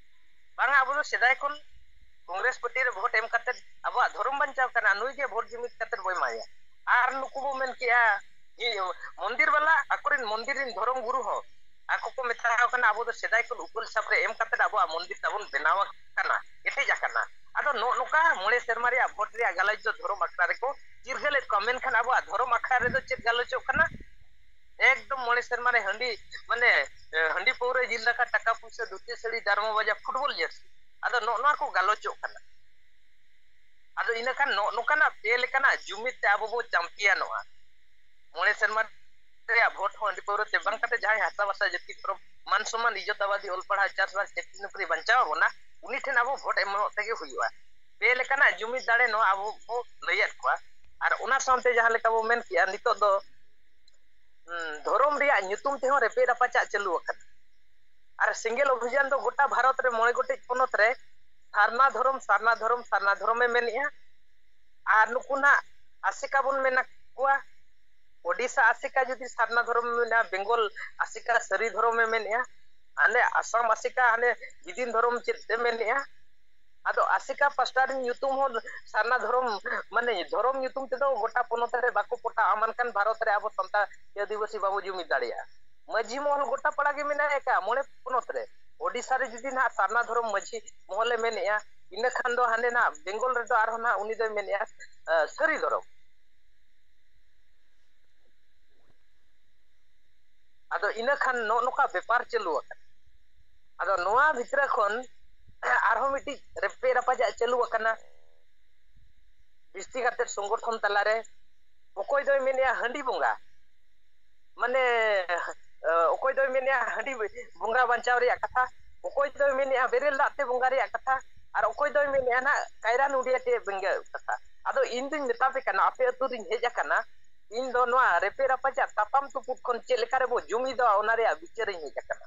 ᱵᱟᱝᱟ, ᱟᱵᱚ ᱫᱚ ᱥᱮᱫᱟᱭ ᱠᱷᱚᱱ ᱠᱚᱝᱜᱨᱮᱥ ᱯᱟᱨᱴᱤ ᱨᱮ ᱵᱷᱳᱴ ᱮᱢ ᱠᱟᱛᱮ ᱟᱵᱚᱣᱟᱜ ᱫᱷᱚᱨᱚᱢ ᱵᱟᱧᱪᱟᱣ ᱠᱟᱱᱟ, ᱱᱩᱭ ᱜᱮ ᱵᱷᱳᱴ ᱡᱩᱢᱤᱫ ᱠᱟᱛᱮ ᱵᱚ ᱮᱢᱟᱭᱟ᱾ ᱟᱨ ᱱᱩᱠᱩ ᱵᱚ ᱢᱮᱱ ᱠᱮᱜᱼᱟ, ᱤᱭᱟᱹ, ᱢᱚᱱᱫᱤᱨ ᱵᱟᱞᱟ ᱟᱠᱚᱨᱮᱱ ᱢᱚᱱᱫᱤᱨ ᱨᱮᱱ ᱫᱷᱚᱨᱚᱢ ᱜᱩᱨᱩ ᱦᱚᱸ ᱟᱠᱚ ᱠᱚ ᱢᱮᱛᱟᱣ ᱠᱟᱱᱟ, ᱟᱵᱚ ᱫᱚ ᱥᱮᱫᱟᱭ ᱠᱷᱚᱱ ᱩᱯᱟᱹᱞ ᱥᱟᱵ ᱨᱮ ᱮᱢ ᱠᱟᱛᱮ ᱟᱵᱚᱣᱟᱜ ᱢᱚᱱᱫᱤᱨ ᱛᱟᱵᱚᱱ ᱵᱮᱱᱟᱣ ᱟᱠᱟᱱᱟ, ᱠᱮᱴᱮᱡ ᱟᱠᱟᱱᱟ᱾ ᱟᱫᱚ ᱱᱚᱜᱼᱚ ᱱᱚᱝᱠᱟ ᱢᱚᱬᱮ ᱥᱮᱨᱢᱟ ᱨᱮᱭᱟᱜ ᱵᱷᱳᱴ ᱨᱮᱭᱟᱜ ᱜᱟᱞᱚᱪ ᱫᱚ ᱫᱷᱚᱨᱚᱢ ᱟᱠᱷᱲᱟ ᱨᱮᱠᱚ ᱪᱤᱨᱜᱟᱹᱞᱮᱫ ᱠᱚᱣᱟ, ᱢᱮᱱᱠᱷᱟᱱ ᱟᱵᱚᱣᱟᱜ ᱫᱷᱚᱨᱚᱢ ᱟᱠᱷᱲᱟ ᱨᱮᱫᱚ ᱪᱮᱫ ᱜᱟᱞᱚᱪᱚᱜ ᱠᱟᱱᱟ? ᱮᱠᱫᱚᱢ ᱢᱚᱬᱮ ᱥᱮᱨᱢᱟ ᱨᱮ ᱦᱟᱺᱰᱤ, ᱢᱟᱱᱮ, ᱮ, ᱦᱟᱺᱰᱤ ᱯᱟᱹᱣᱨᱟᱹ, ᱡᱤᱞ ᱫᱟᱠᱟ, ᱴᱟᱠᱟ ᱯᱩᱭᱥᱟᱹ, ᱫᱷᱩᱛᱤ ᱥᱟᱹᱲᱤ, ᱰᱟᱨᱢᱟ ᱵᱟᱡᱟ, ᱯᱷᱩᱴᱵᱚᱞ ᱡᱟᱹᱨᱥᱤ᱾ ᱟᱫᱚ ᱱᱚᱜᱼᱚ ᱱᱚᱣᱟ ᱠᱚ ᱜᱟᱞᱚᱪᱚᱜ ᱠᱟᱱᱟ᱾ ᱟᱫᱚ ᱤᱱᱟᱹ ᱠᱷᱟᱱ ᱱᱚᱜᱼᱚ ᱱᱚᱝᱠᱟᱱᱟᱜ ᱯᱮ ᱞᱮᱠᱟᱱᱟᱜ ᱡᱩᱢᱤᱫ ᱛᱮ ᱟᱵᱚ ᱵᱚ ᱪᱟᱢᱯᱤᱭᱟᱱᱚᱜᱼᱟ᱾ ᱢᱚᱬᱮ ᱥᱮᱨᱢᱟ ᱨᱮᱭᱟᱜ ᱵᱷᱳᱴ ᱦᱚᱸ ᱦᱟᱺᱰᱤ ᱯᱟᱹᱣᱨᱟᱹ ᱛᱮ ᱵᱟᱝ ᱠᱟᱛᱮ, ᱡᱟᱦᱟᱸᱭ ᱦᱟᱥᱟ ᱵᱷᱟᱥᱟ ᱡᱟᱹᱛᱤ ᱫᱷᱚᱨᱚᱢ ᱢᱟᱱ ᱥᱚᱢᱟᱱ ᱤᱡᱽᱡᱚᱛ ᱟᱵᱟᱫᱤ ᱚᱞ ᱯᱟᱲᱦᱟᱣ ᱪᱟᱥᱵᱟᱥ ᱪᱟᱹᱠᱨᱤ ᱱᱚᱠᱨᱤ ᱵᱟᱧᱪᱟᱣ ᱟᱵᱚᱱᱟ, ᱩᱱᱤ ᱴᱷᱮᱱ ᱟᱵᱚ ᱵᱷᱳᱴ ᱮᱢᱚᱜ ᱛᱮᱜᱮ ᱦᱩᱭᱩᱜᱼᱟ᱾ ᱯᱮ ᱞᱮᱠᱟᱱᱟᱜ ᱡᱩᱢᱤᱫ ᱫᱟᱲᱮ ᱱᱚᱣᱟ ᱟᱵᱚ ᱵᱚ ᱞᱟᱹᱭᱟᱫ ᱠᱚᱣᱟ᱾ ᱟᱨ ᱚᱱᱟ ᱥᱟᱶᱛᱮ ᱡᱟᱦᱟᱸ ᱞᱮᱠᱟ ᱵᱚ ᱢᱮᱱ ᱠᱮᱜᱼᱟ, ᱱᱤᱛᱚᱜ ᱫᱚ, ᱦᱩᱸ, ᱫᱷᱚᱨᱚᱢ ᱨᱮᱭᱟᱜ ᱧᱩᱛᱩᱢ ᱛᱮᱦᱚᱸ ᱨᱮᱯᱮᱡ ᱨᱟᱯᱟᱪᱟᱜ ᱪᱟᱹᱞᱩ ᱟᱠᱟᱱᱟ᱾ ᱟᱨ ᱥᱮᱸᱜᱮᱞ ᱚᱵᱷᱤᱡᱟᱱ ᱫᱚ ᱜᱚᱴᱟ ᱵᱷᱟᱨᱚᱛ ᱨᱮ ᱢᱚᱬᱮ ᱜᱚᱴᱮᱡ ᱯᱚᱱᱚᱛ ᱨᱮ ᱥᱟᱨᱱᱟ ᱫᱷᱚᱨᱚᱢ, ᱥᱟᱨᱱᱟ ᱫᱷᱚᱨᱚᱢ, ᱥᱟᱨᱱᱟ ᱫᱷᱚᱨᱚᱢᱮ ᱢᱮᱱᱮᱜᱼᱟ᱾ ᱟᱨ ᱱᱩᱠᱩ ᱱᱟᱜ ᱟᱥᱮᱠᱟ ᱵᱚᱱ ᱢᱮᱱᱟ ᱠᱚᱣᱟ, ᱳᱰᱤᱥᱟ ᱟᱥᱮᱠᱟ ᱡᱩᱫᱤ ᱥᱟᱨᱱᱟ ᱫᱷᱚᱨᱚᱢ ᱢᱮᱱᱟ, ᱵᱮᱝᱜᱚᱞ ᱟᱥᱮᱠᱟ ᱥᱟᱹᱨᱤ ᱫᱷᱚᱨᱚᱢᱮ ᱢᱮᱱᱮᱜᱼᱟ, ᱟᱞᱮ ᱟᱥᱟᱢ ᱟᱥᱮᱠᱟ ᱦᱟᱱᱮ ᱡᱤᱫᱤᱱ ᱫᱷᱚᱨᱚᱢ ᱪᱮᱫ ᱮ ᱢᱮᱱᱮᱜᱼᱟ᱾ ᱟᱫᱚ ᱟᱥᱮᱠᱟ ᱯᱟᱥᱴᱟ ᱨᱮᱱ ᱧᱩᱛᱩᱢ ᱦᱚᱸ ᱥᱟᱨᱱᱟ ᱫᱷᱚᱨᱚᱢ, ᱢᱟᱱᱮ ᱫᱷᱚᱨᱚᱢ ᱧᱩᱛᱩᱢ ᱛᱮᱫᱚ ᱜᱚᱴᱟ ᱯᱚᱱᱚᱛ ᱨᱮ ᱵᱟᱠᱚ ᱯᱚᱴᱟᱜᱼᱟ, ᱢᱮᱱᱠᱷᱟᱱ ᱵᱷᱟᱨᱚᱛ ᱨᱮ ᱟᱵᱚ ᱥᱟᱱᱛᱟᱲ ᱟᱹᱫᱤᱵᱟᱹᱥᱤ ᱵᱟᱵᱚ ᱡᱩᱢᱤᱫ ᱫᱟᱲᱮᱭᱟᱜᱼᱟ᱾ ᱢᱟᱹᱡᱷᱤ ᱢᱚᱦᱚᱞ ᱜᱚᱴᱟ ᱯᱟᱲᱟ ᱜᱮ ᱢᱮᱱᱟᱜ ᱟᱠᱟᱫ ᱢᱚᱬᱮ ᱯᱚᱱᱚᱛ ᱨᱮ᱾ ᱳᱰᱤᱥᱟ ᱨᱮ ᱡᱩᱫᱤ ᱱᱟᱦᱟᱜ ᱥᱟᱨᱱᱟ ᱫᱷᱚᱨᱚᱢ ᱢᱟᱹᱡᱷᱤ ᱢᱚᱦᱚᱞᱮ ᱢᱮᱱᱮᱜᱼᱟ, ᱤᱱᱟᱹ ᱠᱷᱟᱱ ᱫᱚ ᱦᱟᱸᱰᱮ ᱱᱟᱦᱟᱜ ᱵᱮᱝᱜᱚᱞ ᱨᱮᱫᱚ ᱟᱨᱦᱚᱸ ᱱᱟᱦᱟᱜ ᱩᱱᱤ ᱫᱚᱭ ᱢᱮᱱᱮᱜᱼᱟ, ᱮ, ᱥᱟᱹᱨᱤ ᱫᱷᱚᱨᱚᱢ᱾ ᱟᱫᱚ ᱤᱱᱟᱹ ᱠᱷᱟᱱ ᱱᱚᱜᱼᱚ ᱱᱚᱝᱠᱟ ᱵᱮᱯᱟᱨ ᱪᱟᱹᱞᱩ ᱟᱠᱟᱱᱟ᱾ ᱟᱫᱚ ᱱᱚᱣᱟ ᱵᱷᱤᱛᱨᱤ ᱠᱷᱚᱱ ᱟᱨᱦᱚᱸ ᱢᱤᱫᱴᱤᱡ ᱨᱮᱯᱮᱡ ᱨᱟᱯᱟᱪᱟᱜ ᱪᱟᱹᱞᱩ ᱟᱠᱟᱱᱟ ᱵᱤᱥᱛᱤ ᱠᱟᱛᱮ ᱥᱚᱝᱜᱚᱴᱷᱚᱱ ᱛᱟᱞᱟᱨᱮ᱾ ᱚᱠᱚᱭ ᱫᱚᱭ ᱢᱮᱱᱮᱜᱼᱟ ᱦᱟᱺᱰᱤ ᱵᱚᱸᱜᱟ, ᱢᱟᱱᱮ, ᱮ, ᱚᱠᱚᱭ ᱫᱚᱭ ᱢᱮᱱᱮᱜᱼᱟ ᱦᱟᱺᱰᱤ ᱵᱚᱸᱜᱟ ᱵᱟᱧᱪᱟᱣ ᱨᱮᱭᱟᱜ ᱠᱟᱛᱷᱟ, ᱚᱠᱚᱭ ᱫᱚᱭ ᱢᱮᱱᱮᱜᱼᱟ ᱵᱮᱨᱮᱞ ᱫᱟᱜ ᱛᱮ ᱵᱚᱸᱜᱟ ᱨᱮᱭᱟᱜ ᱠᱟᱛᱷᱟ, ᱟᱨ ᱚᱠᱚᱭ ᱫᱚᱭ ᱢᱮᱱᱮᱜᱼᱟ ᱱᱟᱜ ᱠᱟᱭᱨᱟ ᱱᱩᱰᱤᱭᱟᱹ ᱛᱮ ᱵᱚᱸᱜᱟ ᱠᱟᱛᱷᱟ᱾ ᱟᱫᱚ ᱤᱧ ᱫᱩᱧ ᱢᱮᱛᱟ ᱯᱮ ᱠᱟᱱᱟ, ᱟᱯᱮ ᱟᱹᱛᱩ ᱨᱤᱧ ᱦᱮᱡ ᱟᱠᱟᱱᱟ, ᱤᱧ ᱫᱚ ᱱᱚᱣᱟ ᱨᱮᱯᱮᱡ ᱨᱟᱯᱟᱪᱟᱜ ᱛᱟᱯᱟᱢ ᱛᱩᱯᱩᱫ ᱠᱷᱚᱱ ᱪᱮᱫ ᱞᱮᱠᱟ ᱨᱮᱵᱚ ᱡᱩᱢᱤᱫᱚᱜᱼᱟ, ᱚᱱᱟ ᱨᱮᱭᱟᱜ ᱵᱤᱪᱟᱹᱨᱤᱧ ᱦᱮᱡ ᱟᱠᱟᱱᱟ᱾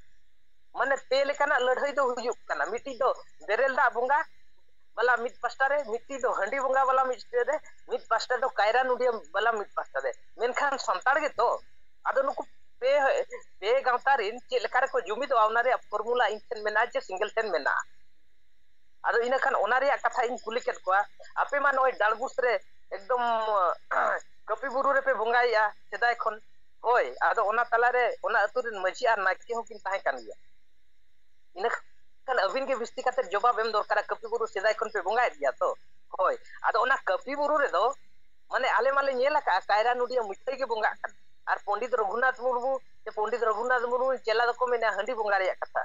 ᱢᱟᱱᱮ ᱯᱮ ᱞᱮᱠᱟᱱᱟᱜ ᱞᱟᱹᱲᱦᱟᱹᱭ ᱫᱚ ᱦᱩᱭᱩᱜ ᱠᱟᱱᱟ, ᱢᱤᱫᱴᱤᱡ ᱫᱚ ᱵᱮᱨᱮᱞ ᱫᱟᱜ ᱵᱚᱸᱜᱟ ᱵᱟᱞᱟ ᱢᱤᱫ ᱯᱟᱥᱴᱟ ᱨᱮ, ᱢᱤᱫᱴᱤᱡ ᱫᱚ ᱦᱟᱺᱰᱤ ᱵᱚᱸᱜᱟ ᱵᱟᱞᱟ ᱢᱤᱫ ᱯᱟᱥᱴᱟ ᱨᱮ, ᱢᱤᱫ ᱯᱟᱥᱴᱟ ᱫᱚ ᱠᱟᱭᱨᱟ ᱱᱩᱰᱤᱭᱟᱹ ᱵᱟᱞᱟ ᱢᱤᱫ ᱯᱟᱥᱴᱟ ᱨᱮ᱾ ᱢᱮᱱᱠᱷᱟᱱ ᱥᱟᱱᱛᱟᱲ ᱜᱮᱛᱚ, ᱟᱫᱚ ᱱᱩᱠᱩ ᱯᱮ ᱯᱮ ᱜᱟᱶᱛᱟ ᱨᱮᱱ ᱪᱮᱫ ᱞᱮᱠᱟ ᱨᱮᱠᱚ ᱡᱩᱢᱤᱫᱚᱜᱼᱟ, ᱚᱱᱟ ᱨᱮᱭᱟᱜ ᱯᱷᱚᱨᱢᱩᱞᱟ ᱤᱧ ᱴᱷᱮᱱ ᱢᱮᱱᱟᱜᱼᱟ ᱡᱮ ᱥᱤᱸᱜᱮᱞ ᱴᱷᱮᱱ ᱢᱮᱱᱟᱜᱼᱟ᱾ ᱟᱫᱚ ᱤᱱᱟᱹ ᱠᱷᱟᱱ ᱚᱱᱟ ᱨᱮᱭᱟᱜ ᱠᱟᱛᱷᱟ ᱤᱧ ᱠᱩᱞᱤ ᱠᱮᱫ ᱠᱚᱣᱟ, ᱟᱯᱮ ᱢᱟ ᱱᱚᱜᱼᱚᱭ ᱰᱟᱲᱵᱩᱥ ᱨᱮ ᱮᱠᱫᱚᱢ ᱠᱟᱹᱯᱤ ᱵᱩᱨᱩ ᱨᱮᱯᱮ ᱵᱚᱸᱜᱟᱭᱮᱫᱼᱟ ᱥᱮᱫᱟᱭ ᱠᱷᱚᱱ᱾ ᱦᱳᱭ, ᱟᱫᱚ ᱚᱱᱟ ᱛᱟᱞᱟᱨᱮ ᱚᱱᱟ ᱟᱹᱛᱩ ᱨᱮᱱ ᱢᱟᱹᱡᱷᱤ ᱟᱨ ᱱᱟᱭᱠᱮ ᱦᱚᱸᱠᱤᱱ ᱛᱟᱦᱮᱸ ᱠᱟᱱ ᱜᱮᱭᱟ᱾ ᱤᱱᱟᱹ ᱠᱷᱟᱱ ᱟᱹᱵᱤᱱ ᱜᱮ ᱵᱤᱥᱛᱤ ᱠᱟᱛᱮ ᱡᱚᱵᱟᱵ ᱮᱢ ᱫᱚᱨᱠᱟᱨᱟ, ᱠᱟᱹᱯᱤ ᱵᱩᱨᱩ ᱥᱮᱫᱟᱭ ᱠᱷᱚᱱ ᱯᱮ ᱵᱚᱸᱜᱟᱭᱮᱫ ᱜᱮᱭᱟ ᱛᱚ? ᱦᱳᱭ, ᱟᱫᱚ ᱚᱱᱟ ᱠᱟᱹᱯᱤ ᱵᱩᱨᱩ ᱨᱮᱫᱚ ᱢᱟᱱᱮ ᱟᱞᱮ ᱢᱟᱞᱮ ᱧᱮᱞ ᱟᱠᱟᱫᱼᱟ ᱠᱟᱭᱨᱟ ᱱᱩᱰᱤᱭᱟᱹ ᱢᱤᱴᱷᱟᱹᱭ ᱜᱮ ᱵᱚᱸᱜᱟᱜ ᱠᱟᱱᱟ᱾ ᱟᱨ ᱯᱚᱸᱰᱤᱛ ᱨᱚᱜᱷᱩᱱᱟᱛᱷ ᱢᱩᱨᱢᱩ ᱥᱮ ᱯᱚᱸᱰᱤᱛ ᱨᱚᱜᱷᱩᱱᱟᱛᱷ ᱢᱩᱨᱢᱩ ᱪᱮᱞᱟ ᱫᱚᱠᱚ ᱢᱮᱱᱟ ᱦᱟᱺᱰᱤ ᱵᱚᱸᱜᱟ ᱨᱮᱭᱟᱜ ᱠᱟᱛᱷᱟ᱾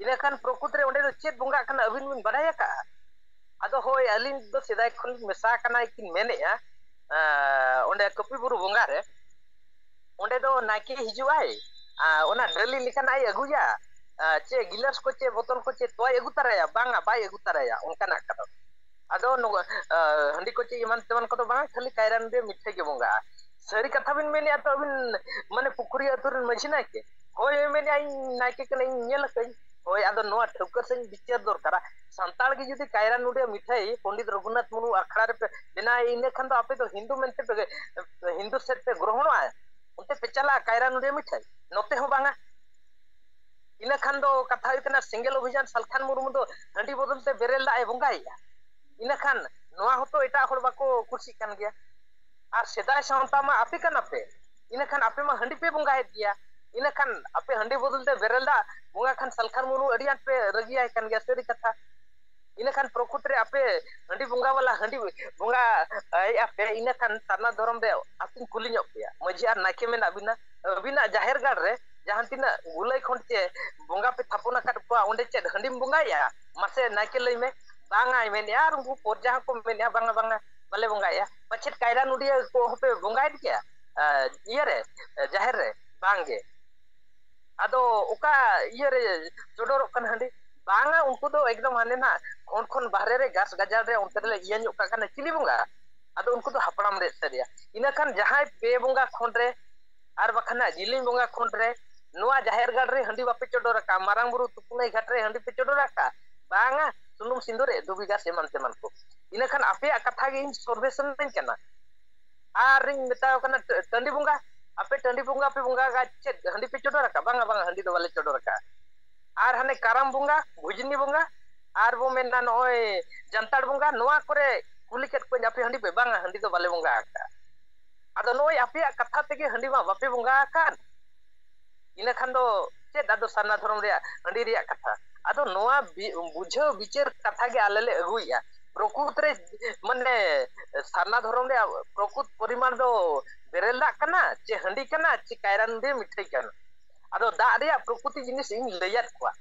ᱤᱱᱟᱹ ᱠᱷᱟᱱ ᱯᱨᱚᱠᱩᱛ ᱨᱮ ᱚᱸᱰᱮ ᱫᱚ ᱪᱮᱫ ᱵᱚᱸᱜᱟᱜ ᱠᱟᱱᱟ ᱟᱹᱵᱤᱱ ᱵᱤᱱ ᱵᱟᱰᱟᱭ ᱟᱠᱟᱫᱼᱟ? ᱟᱫᱚ ᱦᱳᱭ, ᱟᱹᱞᱤᱧ ᱫᱚ ᱥᱮᱫᱟᱭ ᱠᱷᱚᱱ ᱢᱮᱥᱟ ᱟᱠᱟᱱᱟ ᱠᱤᱱ ᱢᱮᱱᱮᱫᱼᱟ, ᱟᱸ, ᱚᱸᱰᱮ ᱠᱟᱹᱯᱤ ᱵᱩᱨᱩ ᱵᱚᱸᱜᱟ ᱨᱮ ᱚᱸᱰᱮ ᱫᱚ ᱱᱟᱭᱠᱮ ᱦᱤᱡᱩᱜ ᱟᱭ, ᱟᱨ ᱚᱱᱟ ᱰᱟᱹᱞᱤ ᱞᱮᱠᱟᱱᱟᱜ ᱮ ᱟᱹᱜᱩᱭᱟ, ᱟᱨ ᱪᱮᱫ ᱜᱤᱞᱟᱹᱥ ᱠᱚ ᱪᱮᱫ ᱵᱚᱛᱚᱞ ᱠᱚ ᱪᱮᱫ ᱛᱚᱣᱟᱭ ᱟᱹᱜᱩ ᱛᱟᱨᱟᱭᱟ? ᱵᱟᱝᱟ, ᱵᱟᱭ ᱟᱹᱜᱩ ᱛᱟᱨᱟᱭᱟ ᱚᱱᱠᱟᱱᱟᱜ ᱠᱟᱫᱚ᱾ ᱟᱫᱚ ᱱᱚᱣᱟ, ᱟᱸ, ᱦᱟᱺᱰᱤ ᱠᱚ ᱪᱮᱫ ᱮᱢᱟᱱ ᱛᱮᱢᱟᱱ ᱠᱚᱫᱚ ᱵᱟᱝ, ᱠᱷᱟᱹᱞᱤ ᱠᱟᱭᱨᱟ ᱱᱩᱰᱤᱭᱟᱹ ᱢᱤᱴᱷᱟᱹᱭ ᱜᱮ ᱵᱚᱸᱜᱟᱜᱼᱟ᱾ ᱥᱟᱹᱨᱤ ᱠᱟᱛᱷᱟ ᱵᱤᱱ ᱢᱮᱱᱮᱫᱼᱟ ᱛᱚ ᱟᱹᱵᱤᱱ ᱢᱟᱱᱮ ᱯᱩᱠᱷᱩᱨᱤ ᱟᱹᱛᱩ ᱨᱮᱱ ᱢᱟᱹᱡᱷᱤ ᱱᱟᱭᱠᱮ? ᱦᱳᱭ, ᱦᱳᱭ, ᱢᱮᱱᱮᱫᱼᱟ ᱤᱧ ᱱᱟᱭᱠᱮ ᱠᱟᱹᱱᱟᱹᱧ, ᱤᱧ ᱧᱮᱞ ᱟᱠᱟᱫᱟᱹᱧ᱾ ᱦᱳᱭ, ᱟᱫᱚ ᱱᱚᱣᱟ ᱴᱷᱟᱹᱣᱠᱟᱹ ᱥᱟᱺᱦᱤᱡ ᱵᱤᱪᱟᱹᱨ ᱫᱚᱨᱠᱟᱨᱟ᱾ ᱥᱟᱱᱛᱟᱲ ᱜᱮ ᱡᱩᱫᱤ ᱠᱟᱭᱨᱟ ᱱᱩᱰᱤᱭᱟᱹ ᱢᱤᱴᱷᱟᱹᱭ ᱯᱚᱸᱰᱤᱛ ᱨᱚᱜᱷᱩᱱᱟᱛᱷ ᱢᱩᱨᱢᱩ ᱟᱠᱷᱲᱟ ᱨᱮᱯᱮ ᱵᱮᱱᱟᱣᱟ, ᱤᱱᱟᱹ ᱠᱷᱟᱱ ᱫᱚ ᱟᱯᱮ ᱫᱚ ᱦᱤᱱᱫᱩ ᱢᱮᱱᱛᱮ ᱯᱮ, ᱦᱤᱱᱫᱩ ᱥᱮᱫ ᱯᱮ ᱜᱨᱚᱦᱚᱱᱚᱜᱼᱟ, ᱚᱱᱛᱮ ᱯᱮ ᱪᱟᱞᱟᱜᱼᱟ ᱠᱟᱭᱨᱟ ᱱᱩᱰᱤᱭᱟᱹ ᱢᱤᱴᱷᱟᱹᱭ? ᱱᱚᱛᱮ ᱦᱚᱸ ᱵᱟᱝᱟ᱾ ᱤᱱᱟᱹ ᱠᱷᱟᱱ ᱫᱚ ᱠᱟᱛᱷᱟ ᱦᱩᱭᱩᱜ ᱠᱟᱱᱟ, ᱥᱮᱸᱜᱮᱞ ᱚᱵᱷᱤᱡᱟᱱ ᱥᱟᱞᱠᱷᱟᱱ ᱢᱩᱨᱢᱩ ᱫᱚ ᱦᱟᱺᱰᱤ ᱵᱚᱫᱚᱞ ᱛᱮ ᱵᱮᱨᱮᱞ ᱫᱟᱜ ᱮ ᱵᱚᱸᱜᱟᱭᱮᱫᱼᱟ᱾ ᱤᱱᱟᱹ ᱠᱷᱟᱱ ᱱᱚᱣᱟ ᱦᱚᱸᱛᱚ ᱮᱴᱟᱜ ᱦᱚᱲ ᱵᱟᱠᱚ ᱠᱩᱥᱤᱜ ᱠᱟᱱ ᱜᱮᱭᱟ᱾ ᱟᱨ ᱥᱮᱫᱟᱭ ᱥᱟᱶᱛᱟ ᱢᱟ ᱟᱯᱮ ᱠᱟᱱᱟ ᱯᱮ, ᱤᱱᱟᱹ ᱠᱷᱟᱱ ᱟᱯᱮ ᱢᱟ ᱦᱟᱺᱰᱤ ᱯᱮ ᱵᱚᱸᱜᱟᱭᱮᱫ ᱜᱮᱭᱟ᱾ ᱤᱱᱟᱹ ᱠᱷᱟᱱ ᱟᱯᱮ ᱦᱟᱺᱰᱤ ᱵᱚᱫᱚᱞ ᱛᱮ ᱵᱮᱨᱮᱞ ᱫᱟᱜ ᱵᱚᱸᱜᱟ ᱠᱷᱟᱱ ᱥᱟᱞᱠᱷᱟᱱ ᱢᱩᱨᱢᱩ ᱟᱹᱰᱤ ᱟᱸᱴ ᱯᱮ ᱨᱟᱹᱜᱤᱭᱟᱭ ᱠᱟᱱ ᱜᱮᱭᱟ, ᱥᱟᱹᱨᱤ ᱠᱟᱛᱷᱟ᱾ ᱤᱱᱟᱹ ᱠᱷᱟᱱ ᱯᱨᱚᱠᱩᱛ ᱨᱮ ᱟᱯᱮ ᱦᱟᱺᱰᱤ ᱵᱚᱸᱜᱟ ᱵᱟᱞᱟ ᱦᱟᱺᱰᱤ ᱵᱚᱸᱜᱟ ᱮᱫ ᱟᱯᱮ, ᱤᱱᱟᱹ ᱠᱷᱟᱱ ᱥᱟᱨᱱᱟ ᱫᱷᱚᱨᱚᱢ ᱨᱮ ᱟᱹᱛᱤᱧ ᱠᱩᱞᱤ ᱧᱚᱜ ᱯᱮᱭᱟ, ᱢᱟᱹᱡᱷᱤ ᱟᱨ ᱱᱟᱭᱠᱮ ᱢᱮᱱᱟᱜ ᱵᱤᱱᱟ, ᱟᱹᱵᱤᱱᱟᱜ ᱡᱟᱦᱮᱨ ᱜᱟᱲ ᱨᱮ ᱡᱟᱦᱟᱸ ᱛᱤᱱᱟᱹᱜ ᱜᱩᱞᱟᱹᱭ ᱠᱷᱚᱸᱰ ᱪᱮ ᱵᱚᱸᱜᱟ ᱯᱮ ᱛᱷᱟᱯᱚᱱ ᱟᱠᱟᱫ ᱠᱚᱣᱟ, ᱚᱸᱰᱮ ᱪᱮᱫ ᱦᱟᱺᱰᱤᱢ ᱵᱚᱸᱜᱟᱭᱮᱫᱼᱟ? ᱢᱟᱥᱮ ᱱᱟᱭᱠᱮ ᱞᱟᱹᱭ ᱢᱮ᱾ ᱵᱟᱝᱟᱭ ᱢᱮᱱᱮᱫᱼᱟ, ᱟᱨ ᱩᱱᱠᱩ ᱯᱚᱨᱡᱟ ᱦᱚᱸᱠᱚ ᱢᱮᱱᱮᱫᱼᱟ, ᱵᱟᱝᱟ, ᱵᱟᱝᱟ, ᱵᱟᱞᱮ ᱵᱚᱸᱜᱟᱭᱮᱫᱼᱟ᱾ ᱯᱟᱪᱮᱫ ᱠᱟᱭᱨᱟ ᱱᱩᱰᱤᱭᱟᱹ ᱠᱚ ᱦᱚᱸᱯᱮ ᱵᱚᱸᱜᱟᱭᱮᱫ ᱜᱮᱭᱟ, ᱟᱨ ᱤᱭᱟᱹᱨᱮ, ᱡᱟᱦᱮᱨ ᱨᱮ? ᱵᱟᱝᱜᱮ᱾ ᱟᱫᱚ ᱚᱠᱟ ᱤᱭᱟᱹᱨᱮ ᱪᱚᱰᱚᱨᱚᱜ ᱠᱟᱱᱟ ᱦᱟᱺᱰᱤ? ᱵᱟᱝᱟ, ᱩᱱᱠᱩ ᱫᱚ ᱮᱠᱫᱚᱢ ᱦᱟᱱᱮ ᱱᱟᱜ ᱠᱷᱚᱸᱰ ᱠᱷᱚᱱ ᱵᱟᱦᱨᱮ ᱨᱮ ᱜᱷᱟᱥ ᱜᱟᱡᱟᱲ ᱨᱮ ᱚᱱᱛᱮ ᱨᱮᱞᱮ ᱤᱭᱟᱹ ᱧᱚᱜ ᱠᱟᱜ ᱠᱟᱱᱟ, ᱪᱤᱞᱤ ᱵᱚᱸᱜᱟ? ᱟᱫᱚ ᱩᱱᱠᱩ ᱫᱚ ᱦᱟᱯᱲᱟᱢ ᱨᱮ ᱥᱟᱹᱨᱤᱭᱟ᱾ ᱤᱱᱟᱹ ᱠᱷᱟᱱ ᱡᱟᱦᱟᱸᱭ ᱯᱮ ᱵᱚᱸᱜᱟ ᱠᱷᱚᱸᱰ ᱨᱮ ᱟᱨ ᱵᱟᱠᱷᱟᱱ ᱦᱟᱸᱜ ᱡᱤᱞᱤᱧ ᱵᱚᱸᱜᱟ ᱠᱷᱚᱸᱰ ᱨᱮ ᱱᱚᱣᱟ ᱡᱟᱦᱮᱨ ᱜᱟᱲ ᱨᱮ ᱦᱟᱺᱰᱤ ᱵᱟᱯᱮ ᱪᱚᱰᱚᱨ ᱟᱠᱟᱫᱼᱟ, ᱢᱟᱨᱟᱝ ᱵᱩᱨᱩ ᱛᱩᱯᱩᱱᱟᱹᱭ ᱜᱷᱟᱴ ᱨᱮ ᱦᱟᱺᱰᱤ ᱯᱮ ᱪᱚᱰᱚᱨ ᱟᱠᱟᱫᱼᱟ? ᱵᱟᱝᱟ, ᱥᱩᱱᱩᱢ ᱥᱤᱸᱫᱩᱨ ᱮ ᱫᱷᱩᱵᱤ ᱜᱷᱟᱥ ᱮᱢᱟᱱ ᱛᱮᱢᱟᱱ ᱠᱚ᱾ ᱤᱱᱟᱹ ᱠᱷᱟᱱ ᱟᱯᱮᱭᱟᱜ ᱠᱟᱛᱷᱟ ᱜᱮ ᱤᱧ ᱥᱚᱨᱵᱷᱮ ᱥᱟᱱᱟᱧ ᱠᱟᱱᱟ᱾ ᱟᱨᱤᱧ ᱢᱮᱛᱟᱣ ᱠᱟᱱᱟ ᱴᱟᱹ-, ᱴᱟᱺᱰᱤ ᱵᱚᱸᱜᱟ, ᱟᱯᱮ ᱴᱟᱺᱰᱤ ᱵᱚᱸᱜᱟ ᱯᱮ ᱵᱚᱸᱜᱟ ᱟᱠᱟᱫ, ᱪᱮᱫ ᱦᱟᱺᱰᱤ ᱯᱮ ᱪᱚᱰᱚᱨ ᱟᱠᱟᱫ? ᱵᱟᱝᱟ, ᱵᱟᱝᱟ, ᱦᱟᱺᱰᱤ ᱫᱚ ᱵᱟᱞᱮ ᱪᱚᱰᱚᱨ ᱟᱠᱟᱫ᱾ ᱟᱨ ᱦᱟᱱᱮ ᱠᱟᱨᱟᱢ ᱵᱚᱸᱜᱟ, ᱵᱷᱩᱡᱽᱱᱤ ᱵᱚᱸᱜᱟ, ᱟᱨ ᱵᱚ ᱢᱮᱱᱟ ᱱᱚᱜᱼᱚᱭ ᱡᱟᱱᱛᱟᱲ ᱵᱚᱸᱜᱟ, ᱱᱚᱣᱟ ᱠᱚᱨᱮ ᱠᱩᱞᱤ ᱠᱮᱫ ᱠᱚᱣᱟᱧ, ᱟᱯᱮ ᱦᱟᱺᱰᱤ ᱯᱮ? ᱵᱟᱝᱟ, ᱦᱟᱺᱰᱤ ᱫᱚ ᱵᱟᱞᱮ ᱵᱚᱸᱜᱟ ᱟᱠᱟᱫ᱾ ᱟᱫᱚ ᱱᱚᱜᱼᱚᱭ ᱟᱯᱮᱭᱟᱜ ᱠᱟᱛᱷᱟ ᱛᱮᱜᱮ ᱦᱟᱺᱰᱤ ᱢᱟ ᱵᱟᱯᱮ ᱵᱚᱸᱜᱟ ᱟᱠᱟᱫ, ᱤᱱᱟᱹ ᱠᱷᱟᱱ ᱫᱚ ᱪᱮᱫ ᱟᱫᱚ ᱥᱟᱨᱱᱟ ᱫᱷᱚᱨᱚᱢ ᱨᱮᱭᱟᱜ ᱦᱟᱺᱰᱤ ᱨᱮᱭᱟᱜ ᱠᱟᱛᱷᱟ? ᱟᱫᱚ ᱱᱚᱣᱟ ᱵᱤ-, ᱵᱩᱡᱷᱟᱹᱣ ᱵᱤᱪᱟᱹᱨ ᱠᱟᱛᱷᱟ ᱜᱮ ᱟᱞᱮ ᱞᱮ ᱟᱹᱜᱩᱭᱮᱫᱼᱟ᱾ ᱯᱨᱚᱠᱩᱛ ᱨᱮ, ᱢᱟᱱᱮ, ᱥᱟᱨᱱᱟ ᱫᱷᱚᱨᱚᱢ ᱨᱮᱭᱟᱜ ᱯᱨᱚᱠᱩᱛ ᱯᱚᱨᱤᱢᱟᱱ ᱫᱚ ᱵᱮᱨᱮᱞ ᱫᱟᱜ ᱠᱟᱱᱟ ᱪᱮ ᱦᱟᱺᱰᱤ ᱠᱟᱱᱟ ᱪᱮ ᱠᱟᱭᱨᱟ ᱱᱟᱹᱰᱤᱭᱟᱹ ᱢᱤᱴᱷᱟᱹᱭ ᱠᱟᱱᱟ? ᱟᱫᱚ ᱫᱟᱜ ᱨᱮᱭᱟᱜ ᱯᱨᱚᱠᱨᱤᱛᱤ ᱡᱤᱱᱤᱥ ᱤᱧ ᱞᱟᱹᱭᱟᱫ ᱠᱚᱣᱟ,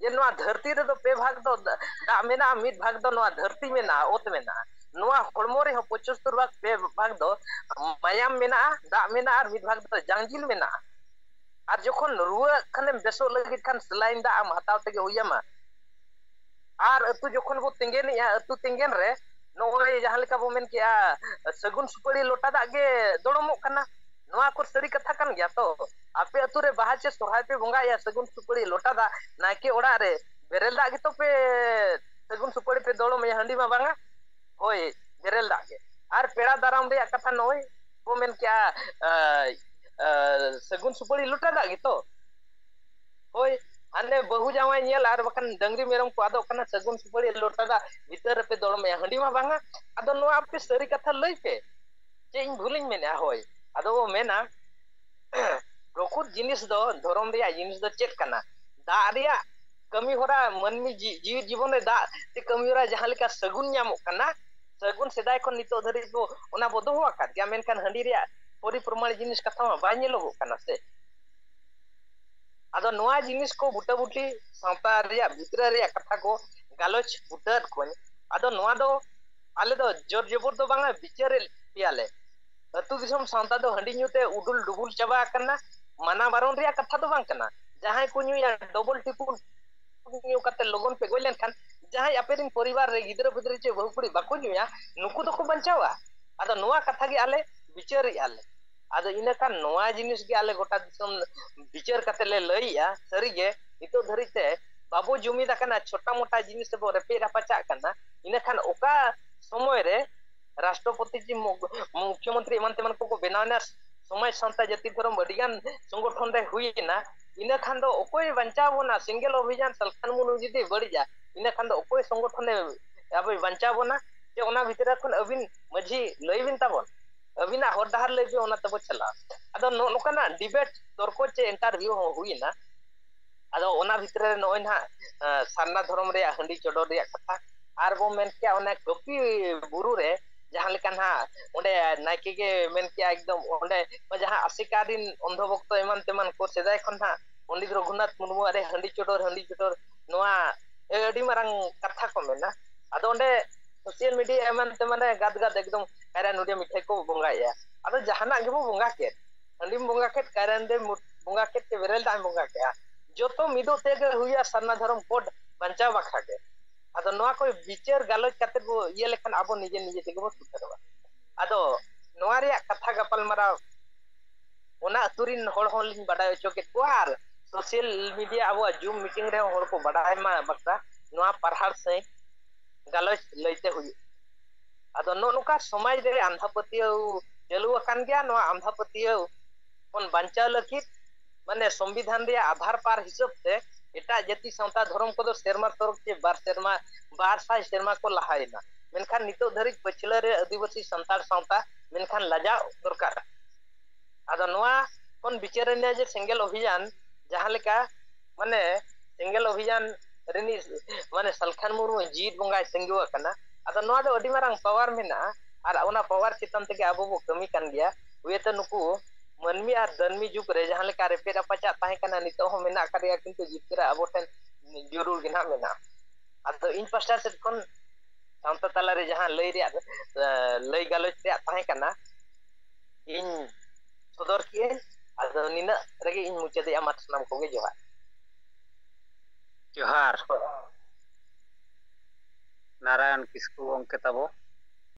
ᱡᱮ ᱱᱚᱣᱟ ᱫᱷᱟᱹᱨᱛᱤ ᱨᱮᱫᱚ ᱯᱮ ᱵᱷᱟᱜᱽ ᱫᱚ ᱫᱟ-, ᱫᱟᱜ ᱢᱮᱱᱟᱜᱼᱟ, ᱢᱤᱫ ᱵᱷᱟᱜᱽ ᱫᱚ ᱱᱚᱣᱟ ᱫᱷᱟᱹᱨᱛᱤ ᱢᱮᱱᱟᱜᱼᱟ, ᱚᱛ ᱢᱮᱱᱟᱜᱼᱟ᱾ ᱱᱚᱣᱟ ᱦᱚᱲᱢᱚ ᱨᱮᱦᱚᱸ ᱯᱚᱸᱪᱟᱛᱛᱳᱨ ᱵᱷᱟᱜᱽ, ᱯᱮ ᱵᱷᱟᱜᱽ ᱫᱚ ᱢᱟᱭᱟᱢ ᱢᱮᱱᱟᱜᱼᱟ, ᱫᱟᱜ ᱢᱮᱱᱟᱜᱼᱟ, ᱟᱨ ᱢᱤᱫ ᱵᱷᱟᱜᱽ ᱫᱚ ᱡᱟᱝᱡᱤᱞ ᱢᱮᱱᱟᱜᱼᱟ᱾ ᱟᱨ ᱡᱚᱠᱷᱚᱱ ᱨᱩᱣᱟᱹᱜ ᱠᱷᱟᱱᱮᱢ, ᱵᱮᱥᱚᱜ ᱞᱟᱹᱜᱤᱫ ᱠᱷᱟᱱ ᱥᱮᱞᱟᱭᱤᱱ ᱫᱟᱜ ᱟᱢ ᱦᱟᱛᱟᱣ ᱛᱮᱜᱮ ᱦᱩᱭ ᱟᱢᱟ᱾ ᱟᱨ ᱟᱹᱛᱩ ᱡᱚᱠᱷᱚᱱ ᱵᱚ ᱛᱮᱸᱜᱮᱱᱮᱜᱼᱟ, ᱟᱹᱛᱩ ᱛᱮᱸᱜᱮᱱ ᱨᱮ ᱱᱚᱜᱼᱚᱭ ᱡᱟᱦᱟᱸ ᱞᱮᱠᱟ ᱵᱚ ᱢᱮᱱ ᱠᱮᱜᱼᱟ, ᱥᱟᱹᱜᱩᱱ ᱥᱩᱯᱟᱹᱲᱤ ᱞᱚᱴᱟ ᱫᱟᱜ ᱜᱮ ᱫᱚᱲᱚᱢᱚᱜ ᱠᱟᱱᱟ᱾ ᱱᱚᱣᱟ ᱠᱚ ᱥᱟᱹᱨᱤ ᱠᱟᱛᱷᱟ ᱠᱟᱱ ᱜᱮᱭᱟ ᱛᱚ? ᱟᱯᱮ ᱟᱹᱛᱩ ᱨᱮ ᱵᱟᱦᱟ ᱪᱮ ᱥᱚᱨᱦᱟᱭ ᱯᱮ ᱵᱚᱸᱜᱟᱭᱟ, ᱥᱟᱹᱜᱩᱱ ᱥᱩᱯᱟᱹᱲᱤ ᱞᱚᱴᱟ ᱫᱟᱜ ᱱᱟᱭᱠᱮ ᱚᱲᱟᱜ ᱨᱮ ᱵᱮᱨᱮᱞ ᱫᱟᱜ ᱜᱮᱛᱚ ᱯᱮ ᱥᱟᱹᱜᱩᱱ ᱥᱩᱯᱟᱹᱲᱤ ᱯᱮ ᱫᱚᱲᱚᱢᱮᱜᱼᱟ, ᱦᱟᱺᱰᱤ ᱢᱟ ᱵᱟᱝᱟ? ᱦᱳᱭ, ᱵᱮᱨᱮᱞ ᱫᱟᱜ ᱜᱮ᱾ ᱟᱨ ᱯᱮᱲᱟ ᱫᱟᱨᱟᱢ ᱨᱮᱭᱟᱜ ᱠᱟᱛᱷᱟ ᱱᱚᱜᱼᱚᱭ ᱵᱚ ᱢᱮᱱ ᱠᱮᱜᱼᱟ, ᱟ, ᱟ, ᱥᱟᱹᱜᱩᱱ ᱥᱩᱯᱟᱹᱲᱤ ᱞᱚᱴᱟ ᱫᱟᱜ ᱜᱮᱛᱚ? ᱦᱳᱭ, ᱦᱟᱱᱮ ᱵᱟᱹᱦᱩ ᱡᱟᱶᱟᱭ ᱧᱮᱞ ᱟᱨ ᱵᱟᱠᱷᱟᱱ ᱰᱟᱹᱝᱨᱤ ᱢᱮᱨᱚᱢ ᱠᱚ ᱟᱫᱚᱜ ᱠᱟᱱᱟ, ᱥᱟᱹᱜᱩᱱ ᱥᱩᱯᱟᱹᱲᱤ ᱞᱚᱴᱟ ᱫᱟᱜ ᱵᱷᱤᱛᱟᱹᱨ ᱨᱮᱯᱮ ᱫᱚᱲᱚᱢᱮᱜᱼᱟ, ᱦᱟᱺᱰᱤ ᱢᱟ ᱵᱟᱝᱟ᱾ ᱟᱫᱚ ᱱᱚᱣᱟ ᱟᱯᱮ ᱥᱟᱹᱨᱤ ᱠᱟᱛᱷᱟ ᱞᱟᱹᱭ ᱯᱮ, ᱪᱮᱫ ᱤᱧ ᱵᱷᱩᱞᱤᱧ ᱢᱮᱱᱮᱜᱼᱟ? ᱦᱳᱭ, ᱟᱫᱚ ᱵᱚ ᱢᱮᱱᱟ, ᱯᱨᱚᱠᱩᱛ ᱡᱤᱱᱤᱥ ᱫᱚ, ᱫᱷᱚᱨᱚᱢ ᱨᱮᱭᱟᱜ ᱡᱤᱱᱤᱥ ᱫᱚ ᱪᱮᱫ ᱠᱟᱱᱟ? ᱫᱟᱜ ᱨᱮᱭᱟᱜ ᱠᱟᱹᱢᱤ ᱦᱚᱨᱟ, ᱢᱟᱹᱱᱢᱤ ᱡᱤ-, ᱡᱤᱣᱤ ᱡᱤᱵᱚᱱ ᱨᱮ ᱫᱟᱜ ᱛᱮ ᱠᱟᱹᱢᱤ ᱦᱚᱨᱟ ᱡᱟᱦᱟᱸ ᱞᱮᱠᱟ ᱥᱟᱹᱜᱩᱱ ᱧᱟᱢᱚᱜ ᱠᱟᱱᱟ, ᱥᱟᱹᱜᱩᱱ ᱥᱮᱫᱟᱭ ᱠᱷᱚᱱ ᱱᱤᱛᱚᱜ ᱫᱷᱟᱹᱨᱤᱡ ᱵᱚ, ᱚᱱᱟ ᱵᱚ ᱫᱚᱦᱚ ᱟᱠᱟᱫ ᱜᱮᱭᱟ, ᱢᱮᱱᱠᱷᱟᱱ ᱦᱟᱺᱰᱤ ᱨᱮᱭᱟᱜ ᱯᱚᱨᱤ ᱯᱨᱚᱢᱟᱬ ᱡᱤᱱᱤᱥ ᱠᱟᱛᱷᱟ ᱢᱟ ᱵᱟᱭ ᱧᱮᱞᱚᱜᱚᱜ ᱠᱟᱱᱟ ᱥᱮ᱾ ᱟᱫᱚ ᱱᱚᱣᱟ ᱡᱤᱱᱤᱥ ᱠᱚ ᱵᱩᱴᱟᱹᱵᱩᱴᱤ ᱥᱟᱶᱛᱟ ᱨᱮᱭᱟᱜ ᱵᱷᱤᱛᱨᱟᱹ ᱨᱮᱭᱟᱜ ᱠᱟᱛᱷᱟ ᱠᱚ ᱜᱟᱞᱚᱪ ᱵᱩᱴᱟᱹᱣᱟᱫ ᱠᱚᱣᱟᱧ᱾ ᱟᱫᱚ ᱱᱚᱣᱟ ᱫᱚ ᱟᱞᱮ ᱫᱚ ᱡᱳᱨ ᱡᱚᱵᱚᱨ ᱫᱚ ᱵᱟᱝᱟ, ᱵᱤᱪᱟᱹᱨᱮᱫ ᱯᱮᱭᱟᱞᱮ᱾ ᱟᱹᱛᱩ ᱫᱤᱥᱚᱢ ᱥᱟᱶᱛᱟ ᱫᱚ ᱦᱟᱺᱰᱤ ᱧᱩ ᱛᱮ ᱩᱰᱩᱞ ᱰᱩᱵᱩᱞ ᱪᱟᱵᱟ ᱟᱠᱟᱱᱟ᱾ ᱢᱟᱱᱟ ᱵᱟᱨᱚᱱ ᱨᱮᱭᱟᱜ ᱠᱟᱛᱷᱟ ᱫᱚ ᱵᱟᱝ ᱠᱟᱱᱟ᱾ ᱡᱟᱦᱟᱸᱭ ᱠᱚ ᱧᱩᱭᱟ ᱰᱚᱵᱚᱞ ᱴᱨᱤᱯᱩᱞ ᱧᱩ ᱠᱟᱛᱮ ᱞᱚᱜᱚᱱ ᱯᱮ ᱜᱚᱡ ᱞᱮᱱᱠᱷᱟᱱ, ᱡᱟᱦᱟᱸᱭ ᱟᱯᱮ ᱨᱮᱱ ᱯᱚᱨᱤᱵᱟᱨ ᱨᱮ ᱜᱤᱫᱽᱨᱟᱹ ᱯᱤᱫᱽᱨᱟᱹ ᱪᱮ ᱵᱟᱹᱦᱩ ᱠᱩᱲᱤ ᱵᱟᱠᱚ ᱧᱩᱭᱟ, ᱱᱩᱠᱩ ᱫᱚᱠᱚ ᱵᱟᱧᱪᱟᱣᱟ᱾ ᱟᱫᱚ ᱱᱚᱣᱟ ᱠᱟᱛᱷᱟ ᱜᱮ ᱟᱞᱮ ᱵᱤᱪᱟᱹᱨᱮᱫᱼᱟ ᱞᱮ᱾ ᱟᱫᱚ ᱤᱱᱟᱹ ᱠᱷᱟᱱ ᱱᱚᱣᱟ ᱡᱤᱱᱤᱥ ᱜᱮ ᱟᱞᱮ ᱜᱚᱴᱟ ᱫᱤᱥᱚᱢ ᱵᱤᱪᱟᱹᱨ ᱠᱟᱛᱮ ᱞᱮ ᱞᱟᱹᱭᱮᱜᱼᱟ᱾ ᱥᱟᱹᱨᱤᱜᱮ ᱱᱤᱛᱚᱜ ᱫᱷᱟᱹᱨᱤᱡ ᱛᱮ ᱵᱟᱵᱚ ᱡᱩᱢᱤᱫ ᱟᱠᱟᱱᱟ, ᱪᱷᱳᱴᱟ ᱢᱳᱴᱟ ᱡᱤᱱᱤᱥ ᱨᱮᱵᱚ ᱨᱮᱯᱮᱡ ᱨᱟᱯᱟᱪᱟᱜ ᱠᱟᱱᱟ᱾ ᱤᱱᱟᱹ ᱠᱷᱟᱱ ᱚᱠᱟ ᱥᱚᱢᱚᱭ ᱨᱮ ᱨᱟᱥᱴᱨᱚᱯᱚᱛᱤ ᱡᱤ ᱢᱩ-, ᱢᱩᱠᱷᱭᱚᱢᱚᱱᱛᱨᱤ ᱮᱢᱟᱱ ᱛᱮᱢᱟᱱ ᱠᱚᱠᱚ ᱵᱮᱱᱟᱣᱮᱱᱟ, ᱥᱚᱢᱟᱡᱽ ᱥᱟᱶᱛᱟ ᱡᱟᱹᱛᱤ ᱫᱷᱚᱨᱚᱢ ᱟᱹᱰᱤᱜᱟᱱ ᱥᱚᱝᱜᱚᱴᱷᱚᱱ ᱨᱮ ᱦᱩᱭᱮᱱᱟ, ᱤᱱᱟᱹ ᱠᱷᱟᱱ ᱫᱚ ᱚᱠᱚᱭ ᱵᱟᱧᱪᱟᱣ ᱵᱚᱱᱟ? ᱥᱮᱸᱜᱮᱞ ᱚᱵᱷᱤᱡᱟᱱ ᱥᱟᱞᱠᱷᱟᱱ ᱢᱩᱨᱢᱩ ᱡᱩᱫᱤ ᱵᱟᱹᱲᱤᱡᱟ, ᱤᱱᱟᱹ ᱠᱷᱟᱱ ᱫᱚ ᱚᱠᱚᱭ ᱥᱚᱝᱜᱚᱴᱷᱚᱱᱮ ᱟᱵᱚᱭ ᱵᱟᱧᱪᱟᱣ ᱵᱚᱱᱟ? ᱡᱮ ᱚᱱᱟ ᱵᱷᱤᱛᱨᱤ ᱠᱷᱚᱱ ᱟᱹᱵᱤᱱ ᱢᱟᱹᱡᱷᱤ ᱞᱟᱹᱭ ᱵᱤᱱ ᱛᱟᱵᱚᱱ, ᱟᱹᱵᱤᱱᱟᱜ ᱦᱚᱨ ᱰᱟᱦᱟᱨ ᱞᱟᱹᱭ ᱵᱤᱱ, ᱚᱱᱟ ᱛᱮᱵᱚ ᱪᱟᱞᱟᱜᱼᱟ᱾ ᱟᱫᱚ ᱱᱚᱜᱼᱚ ᱱᱚᱝᱠᱟᱱᱟᱜ ᱰᱤᱵᱮᱴ, ᱛᱚᱨᱠᱚ ᱪᱮ ᱤᱱᱴᱟᱨᱵᱷᱤᱭᱩ ᱦᱚᱸ ᱦᱩᱭᱮᱱᱟ᱾ ᱟᱫᱚ ᱚᱱᱟ ᱵᱷᱤᱛᱨᱤ ᱨᱮ ᱱᱚᱜᱼᱚᱭ ᱱᱟᱦᱟᱜ, ᱮᱸ, ᱥᱟᱨᱱᱟ ᱫᱷᱚᱨᱚᱢ ᱨᱮᱭᱟᱜ ᱦᱟᱺᱰᱤ ᱪᱚᱰᱚᱨ ᱨᱮᱭᱟᱜ ᱠᱟᱛᱷᱟ, ᱟᱨ ᱵᱚ ᱢᱮᱱ ᱠᱮᱭᱟ ᱚᱱᱮ ᱠᱟᱹᱯᱤ ᱵᱩᱨᱩ ᱨᱮ ᱡᱟᱦᱟᱸ ᱞᱮᱠᱟ ᱱᱟᱦᱟᱜ ᱚᱸᱰᱮ ᱱᱟᱭᱠᱮ ᱜᱮ ᱢᱮᱱ ᱠᱮᱜᱼᱟ, ᱮᱠᱫᱚᱢ ᱚᱸᱰᱮ ᱡᱟᱦᱟᱸ ᱟᱥᱮᱠᱟ ᱨᱤᱱ ᱚᱱᱫᱷᱚ ᱵᱷᱚᱠᱛᱚ ᱮᱢᱟᱱ ᱛᱮᱢᱟᱱ ᱠᱚ ᱥᱮᱫᱟᱭ ᱠᱷᱚᱱ ᱱᱟᱦᱟᱜ ᱯᱚᱱᱰᱤᱛ ᱨᱚᱜᱷᱩᱱᱟᱛᱷ ᱢᱩᱨᱢᱩᱣᱟᱜ ᱨᱮ ᱦᱟᱺᱰᱤ ᱪᱚᱰᱚᱨ, ᱦᱟᱺᱰᱤ ᱪᱚᱰᱚᱨ, ᱱᱚᱣᱟ ᱟᱹᱰᱤ ᱢᱟᱨᱟᱝ ᱠᱟᱛᱷᱟ ᱠᱚ ᱢᱮᱱᱟ᱾ ᱟᱫᱚ ᱚᱸᱰᱮ ᱥᱳᱥᱟᱞ ᱢᱤᱰᱤᱭᱟ ᱮᱢᱟᱱ ᱛᱮᱢᱟᱱ ᱨᱮ ᱜᱟᱫ ᱜᱟᱫ ᱮᱠᱫᱚᱢ ᱠᱟᱭᱨᱟ ᱱᱚᱰᱤᱭᱟ ᱢᱤᱴᱷᱟᱹᱭ ᱠᱚ ᱵᱚᱸᱜᱟᱭᱮᱜᱼᱟ᱾ ᱟᱫᱚ ᱡᱟᱦᱟᱱᱟᱜ ᱜᱮᱵᱚ ᱵᱚᱸᱜᱟ ᱠᱮᱫ, ᱦᱟᱺᱰᱤᱢ ᱵᱚᱸᱜᱟ ᱠᱮᱫ, ᱠᱟᱭᱨᱟ ᱱᱚᱰᱤᱭᱟ ᱢᱩ-, ᱵᱚᱸᱜᱟ ᱠᱮᱫ ᱪᱮ ᱵᱮᱨᱮᱞ ᱫᱟᱜ ᱮᱢ ᱵᱚᱸᱜᱟ ᱠᱮᱫᱼᱟ, ᱡᱚᱛᱚ ᱢᱤᱫᱚᱜ ᱛᱮᱜᱮ ᱦᱩᱭᱩᱜᱼᱟ ᱥᱟᱨᱱᱟ ᱫᱷᱚᱨᱚᱢ ᱠᱳᱰ ᱵᱟᱧᱪᱟᱣ ᱵᱟᱠᱷᱨᱟ ᱜᱮ᱾ ᱟᱫᱚ ᱱᱚᱣᱟ ᱠᱚ ᱵᱤᱪᱟᱹᱨ ᱜᱟᱞᱚᱪ ᱠᱟᱛᱮ ᱵᱚ ᱤᱭᱟᱹ ᱞᱮᱠᱷᱟᱱ ᱟᱵᱚ ᱱᱤᱡᱮ ᱱᱤᱡᱮ ᱛᱮᱜᱮ ᱵᱚ ᱥᱩᱫᱷᱟᱹᱨᱚᱜᱼᱟ᱾ ᱟᱫᱚ ᱱᱚᱣᱟ ᱨᱮᱭᱟᱜ ᱠᱟᱛᱷᱟ ᱜᱟᱯᱟᱞᱢᱟᱨᱟᱣ ᱚᱱᱟ ᱟᱹᱛᱩ ᱨᱤᱱ ᱦᱚᱲ ᱦᱚᱸ ᱞᱤᱧ ᱵᱟᱰᱟᱭ ᱦᱚᱪᱚ ᱠᱮᱫ ᱠᱚᱣᱟ, ᱟᱨ ᱥᱳᱥᱟᱞ ᱢᱤᱰᱤᱭᱟ ᱟᱵᱚᱣᱟᱜ ᱡᱩᱢ ᱢᱤᱴᱤᱝ ᱨᱮᱦᱚᱸ ᱦᱚᱲ ᱠᱚ ᱵᱟᱰᱟᱭ ᱢᱟ ᱵᱟᱠᱷᱨᱟ ᱱᱚᱣᱟ ᱯᱟᱨᱦᱟᱲ ᱥᱟᱹᱭ ᱜᱟᱞᱚᱪ ᱞᱟᱹᱭᱛᱮ ᱦᱩᱭᱩᱜ᱾ ᱟᱫᱚ ᱱᱚᱜᱼᱚ ᱱᱚᱝᱠᱟ ᱥᱚᱢᱟᱡᱽ ᱨᱮ ᱟᱸᱫᱷᱟ ᱯᱟᱹᱛᱭᱟᱹᱣ ᱪᱟᱹᱞᱩ ᱟᱠᱟᱱ ᱜᱮᱭᱟ᱾ ᱱᱚᱣᱟ ᱟᱸᱫᱷᱟ ᱯᱟᱹᱛᱭᱟᱹᱣ ᱠᱷᱚᱱ ᱵᱟᱧᱪᱟᱣ ᱞᱟᱹᱜᱤᱫ, ᱢᱟᱱᱮ, ᱥᱚᱝᱵᱤᱫᱷᱟᱱ ᱨᱮᱭᱟᱜ ᱟᱫᱷᱟᱨ ᱯᱟᱨ ᱦᱤᱥᱟᱹᱵ ᱛᱮ ᱮᱴᱟᱜ ᱡᱟᱹᱛᱤ ᱥᱟᱶᱛᱟ ᱫᱷᱚᱨᱚᱢ ᱠᱚᱫᱚ ᱥᱮᱨᱢᱟ ᱛᱚᱨᱚᱠ ᱪᱮ ᱵᱟᱨ ᱥᱮᱨᱢᱟ, ᱵᱟᱨ ᱥᱟᱭ ᱥᱮᱨᱢᱟ ᱠᱚ ᱞᱟᱦᱟᱭᱮᱱᱟ, ᱢᱮᱱᱠᱷᱟᱱ ᱱᱤᱛᱚᱜ ᱫᱷᱟᱹᱨᱤᱡ ᱯᱟᱹᱪᱷᱞᱟᱹ ᱨᱮ ᱟᱹᱫᱤᱵᱟᱹᱥᱤ ᱥᱟᱱᱛᱟᱲ ᱥᱟᱶᱛᱟ, ᱢᱮᱱᱠᱷᱟᱱ ᱞᱟᱡᱟᱣ ᱫᱚᱨᱠᱟᱨ᱾ ᱟᱫᱚ ᱱᱚᱣᱟ ᱠᱷᱚᱱ ᱵᱤᱪᱟᱹᱨ ᱮᱱᱟ ᱡᱮ ᱥᱮᱸᱜᱮᱞ ᱚᱵᱷᱤᱭᱟᱱ ᱡᱟᱦᱟᱸ ᱞᱮᱠᱟ, ᱢᱟᱱᱮ, ᱥᱮᱸᱜᱮᱞ ᱚᱵᱷᱤᱭᱟᱱ ᱨᱤᱱᱤᱡ, ᱢᱟᱱᱮ, ᱥᱟᱞᱠᱷᱟᱱ ᱢᱩᱨᱢᱩ ᱡᱤᱣᱤᱫ ᱵᱚᱸᱜᱟᱭ ᱛᱤᱸᱜᱩ ᱟᱠᱟᱱᱟ᱾ ᱟᱫᱚ ᱱᱚᱣᱟ ᱫᱚ ᱟᱹᱰᱤ ᱢᱟᱨᱟᱝ ᱯᱟᱣᱟᱨ ᱢᱮᱱᱟᱜᱼᱟ, ᱟᱨ ᱚᱱᱟ ᱯᱟᱣᱟᱨ ᱪᱮᱛᱟᱱ ᱛᱮᱜᱮ ᱟᱵᱚ ᱵᱚ ᱠᱟᱹᱢᱤ ᱠᱟᱱ ᱜᱮᱭᱟ᱾ ᱦᱩᱭᱛᱚ ᱱᱩᱠᱩ ᱢᱟᱹᱱᱢᱤ ᱟᱨ ᱫᱟᱹᱱᱢᱤ ᱡᱩᱜᱽ ᱨᱮ ᱡᱟᱦᱟᱸ ᱞᱮᱠᱟ ᱨᱮᱯᱮᱡ ᱨᱟᱯᱟᱪᱟᱜ ᱛᱟᱦᱮᱸ ᱠᱟᱱᱟ, ᱱᱤᱛᱚᱜ ᱦᱚᱸ ᱢᱮᱱᱟᱜ ᱟᱠᱟᱫ ᱜᱮᱭᱟ, ᱠᱤᱱᱛᱩ ᱡᱤᱛᱠᱟᱹᱨ ᱟᱵᱚ ᱴᱷᱮᱱ ᱡᱟᱹᱨᱩᱲ ᱜᱮ ᱱᱟᱦᱟᱜ ᱢᱮᱱᱟᱜᱼᱟ᱾ ᱟᱫᱚ ᱤᱧ ᱯᱟᱥᱴᱟ ᱥᱮᱫ ᱠᱷᱚᱱ ᱥᱟᱶᱛᱟ ᱛᱟᱞᱟᱨᱮ ᱡᱟᱦᱟᱸ ᱞᱟᱹᱭ ᱨᱮᱭᱟᱜ, ᱮ, ᱞᱟᱹᱭ ᱜᱟᱞᱚᱪ ᱨᱮᱭᱟᱜ ᱛᱟᱦᱮᱸ ᱠᱟᱱᱟ, ᱤᱧ ᱥᱚᱫᱚᱨ ᱠᱮᱜᱼᱟᱹᱧ᱾ ᱟᱫᱚ ᱱᱤᱱᱟᱹᱜ ᱨᱮᱜᱮ ᱤᱧ ᱢᱩᱪᱟᱹᱫᱮᱜᱼᱟ᱾ ᱢᱟ ᱥᱟᱱᱟᱢ ᱠᱚᱜᱮ ᱡᱚᱦᱟᱨ᱾ ᱡᱚᱦᱟᱨ᱾ ᱱᱟᱨᱟᱭᱚᱱ ᱠᱤᱥᱠᱩ ᱜᱚᱢᱠᱮ ᱛᱟᱵᱚ᱾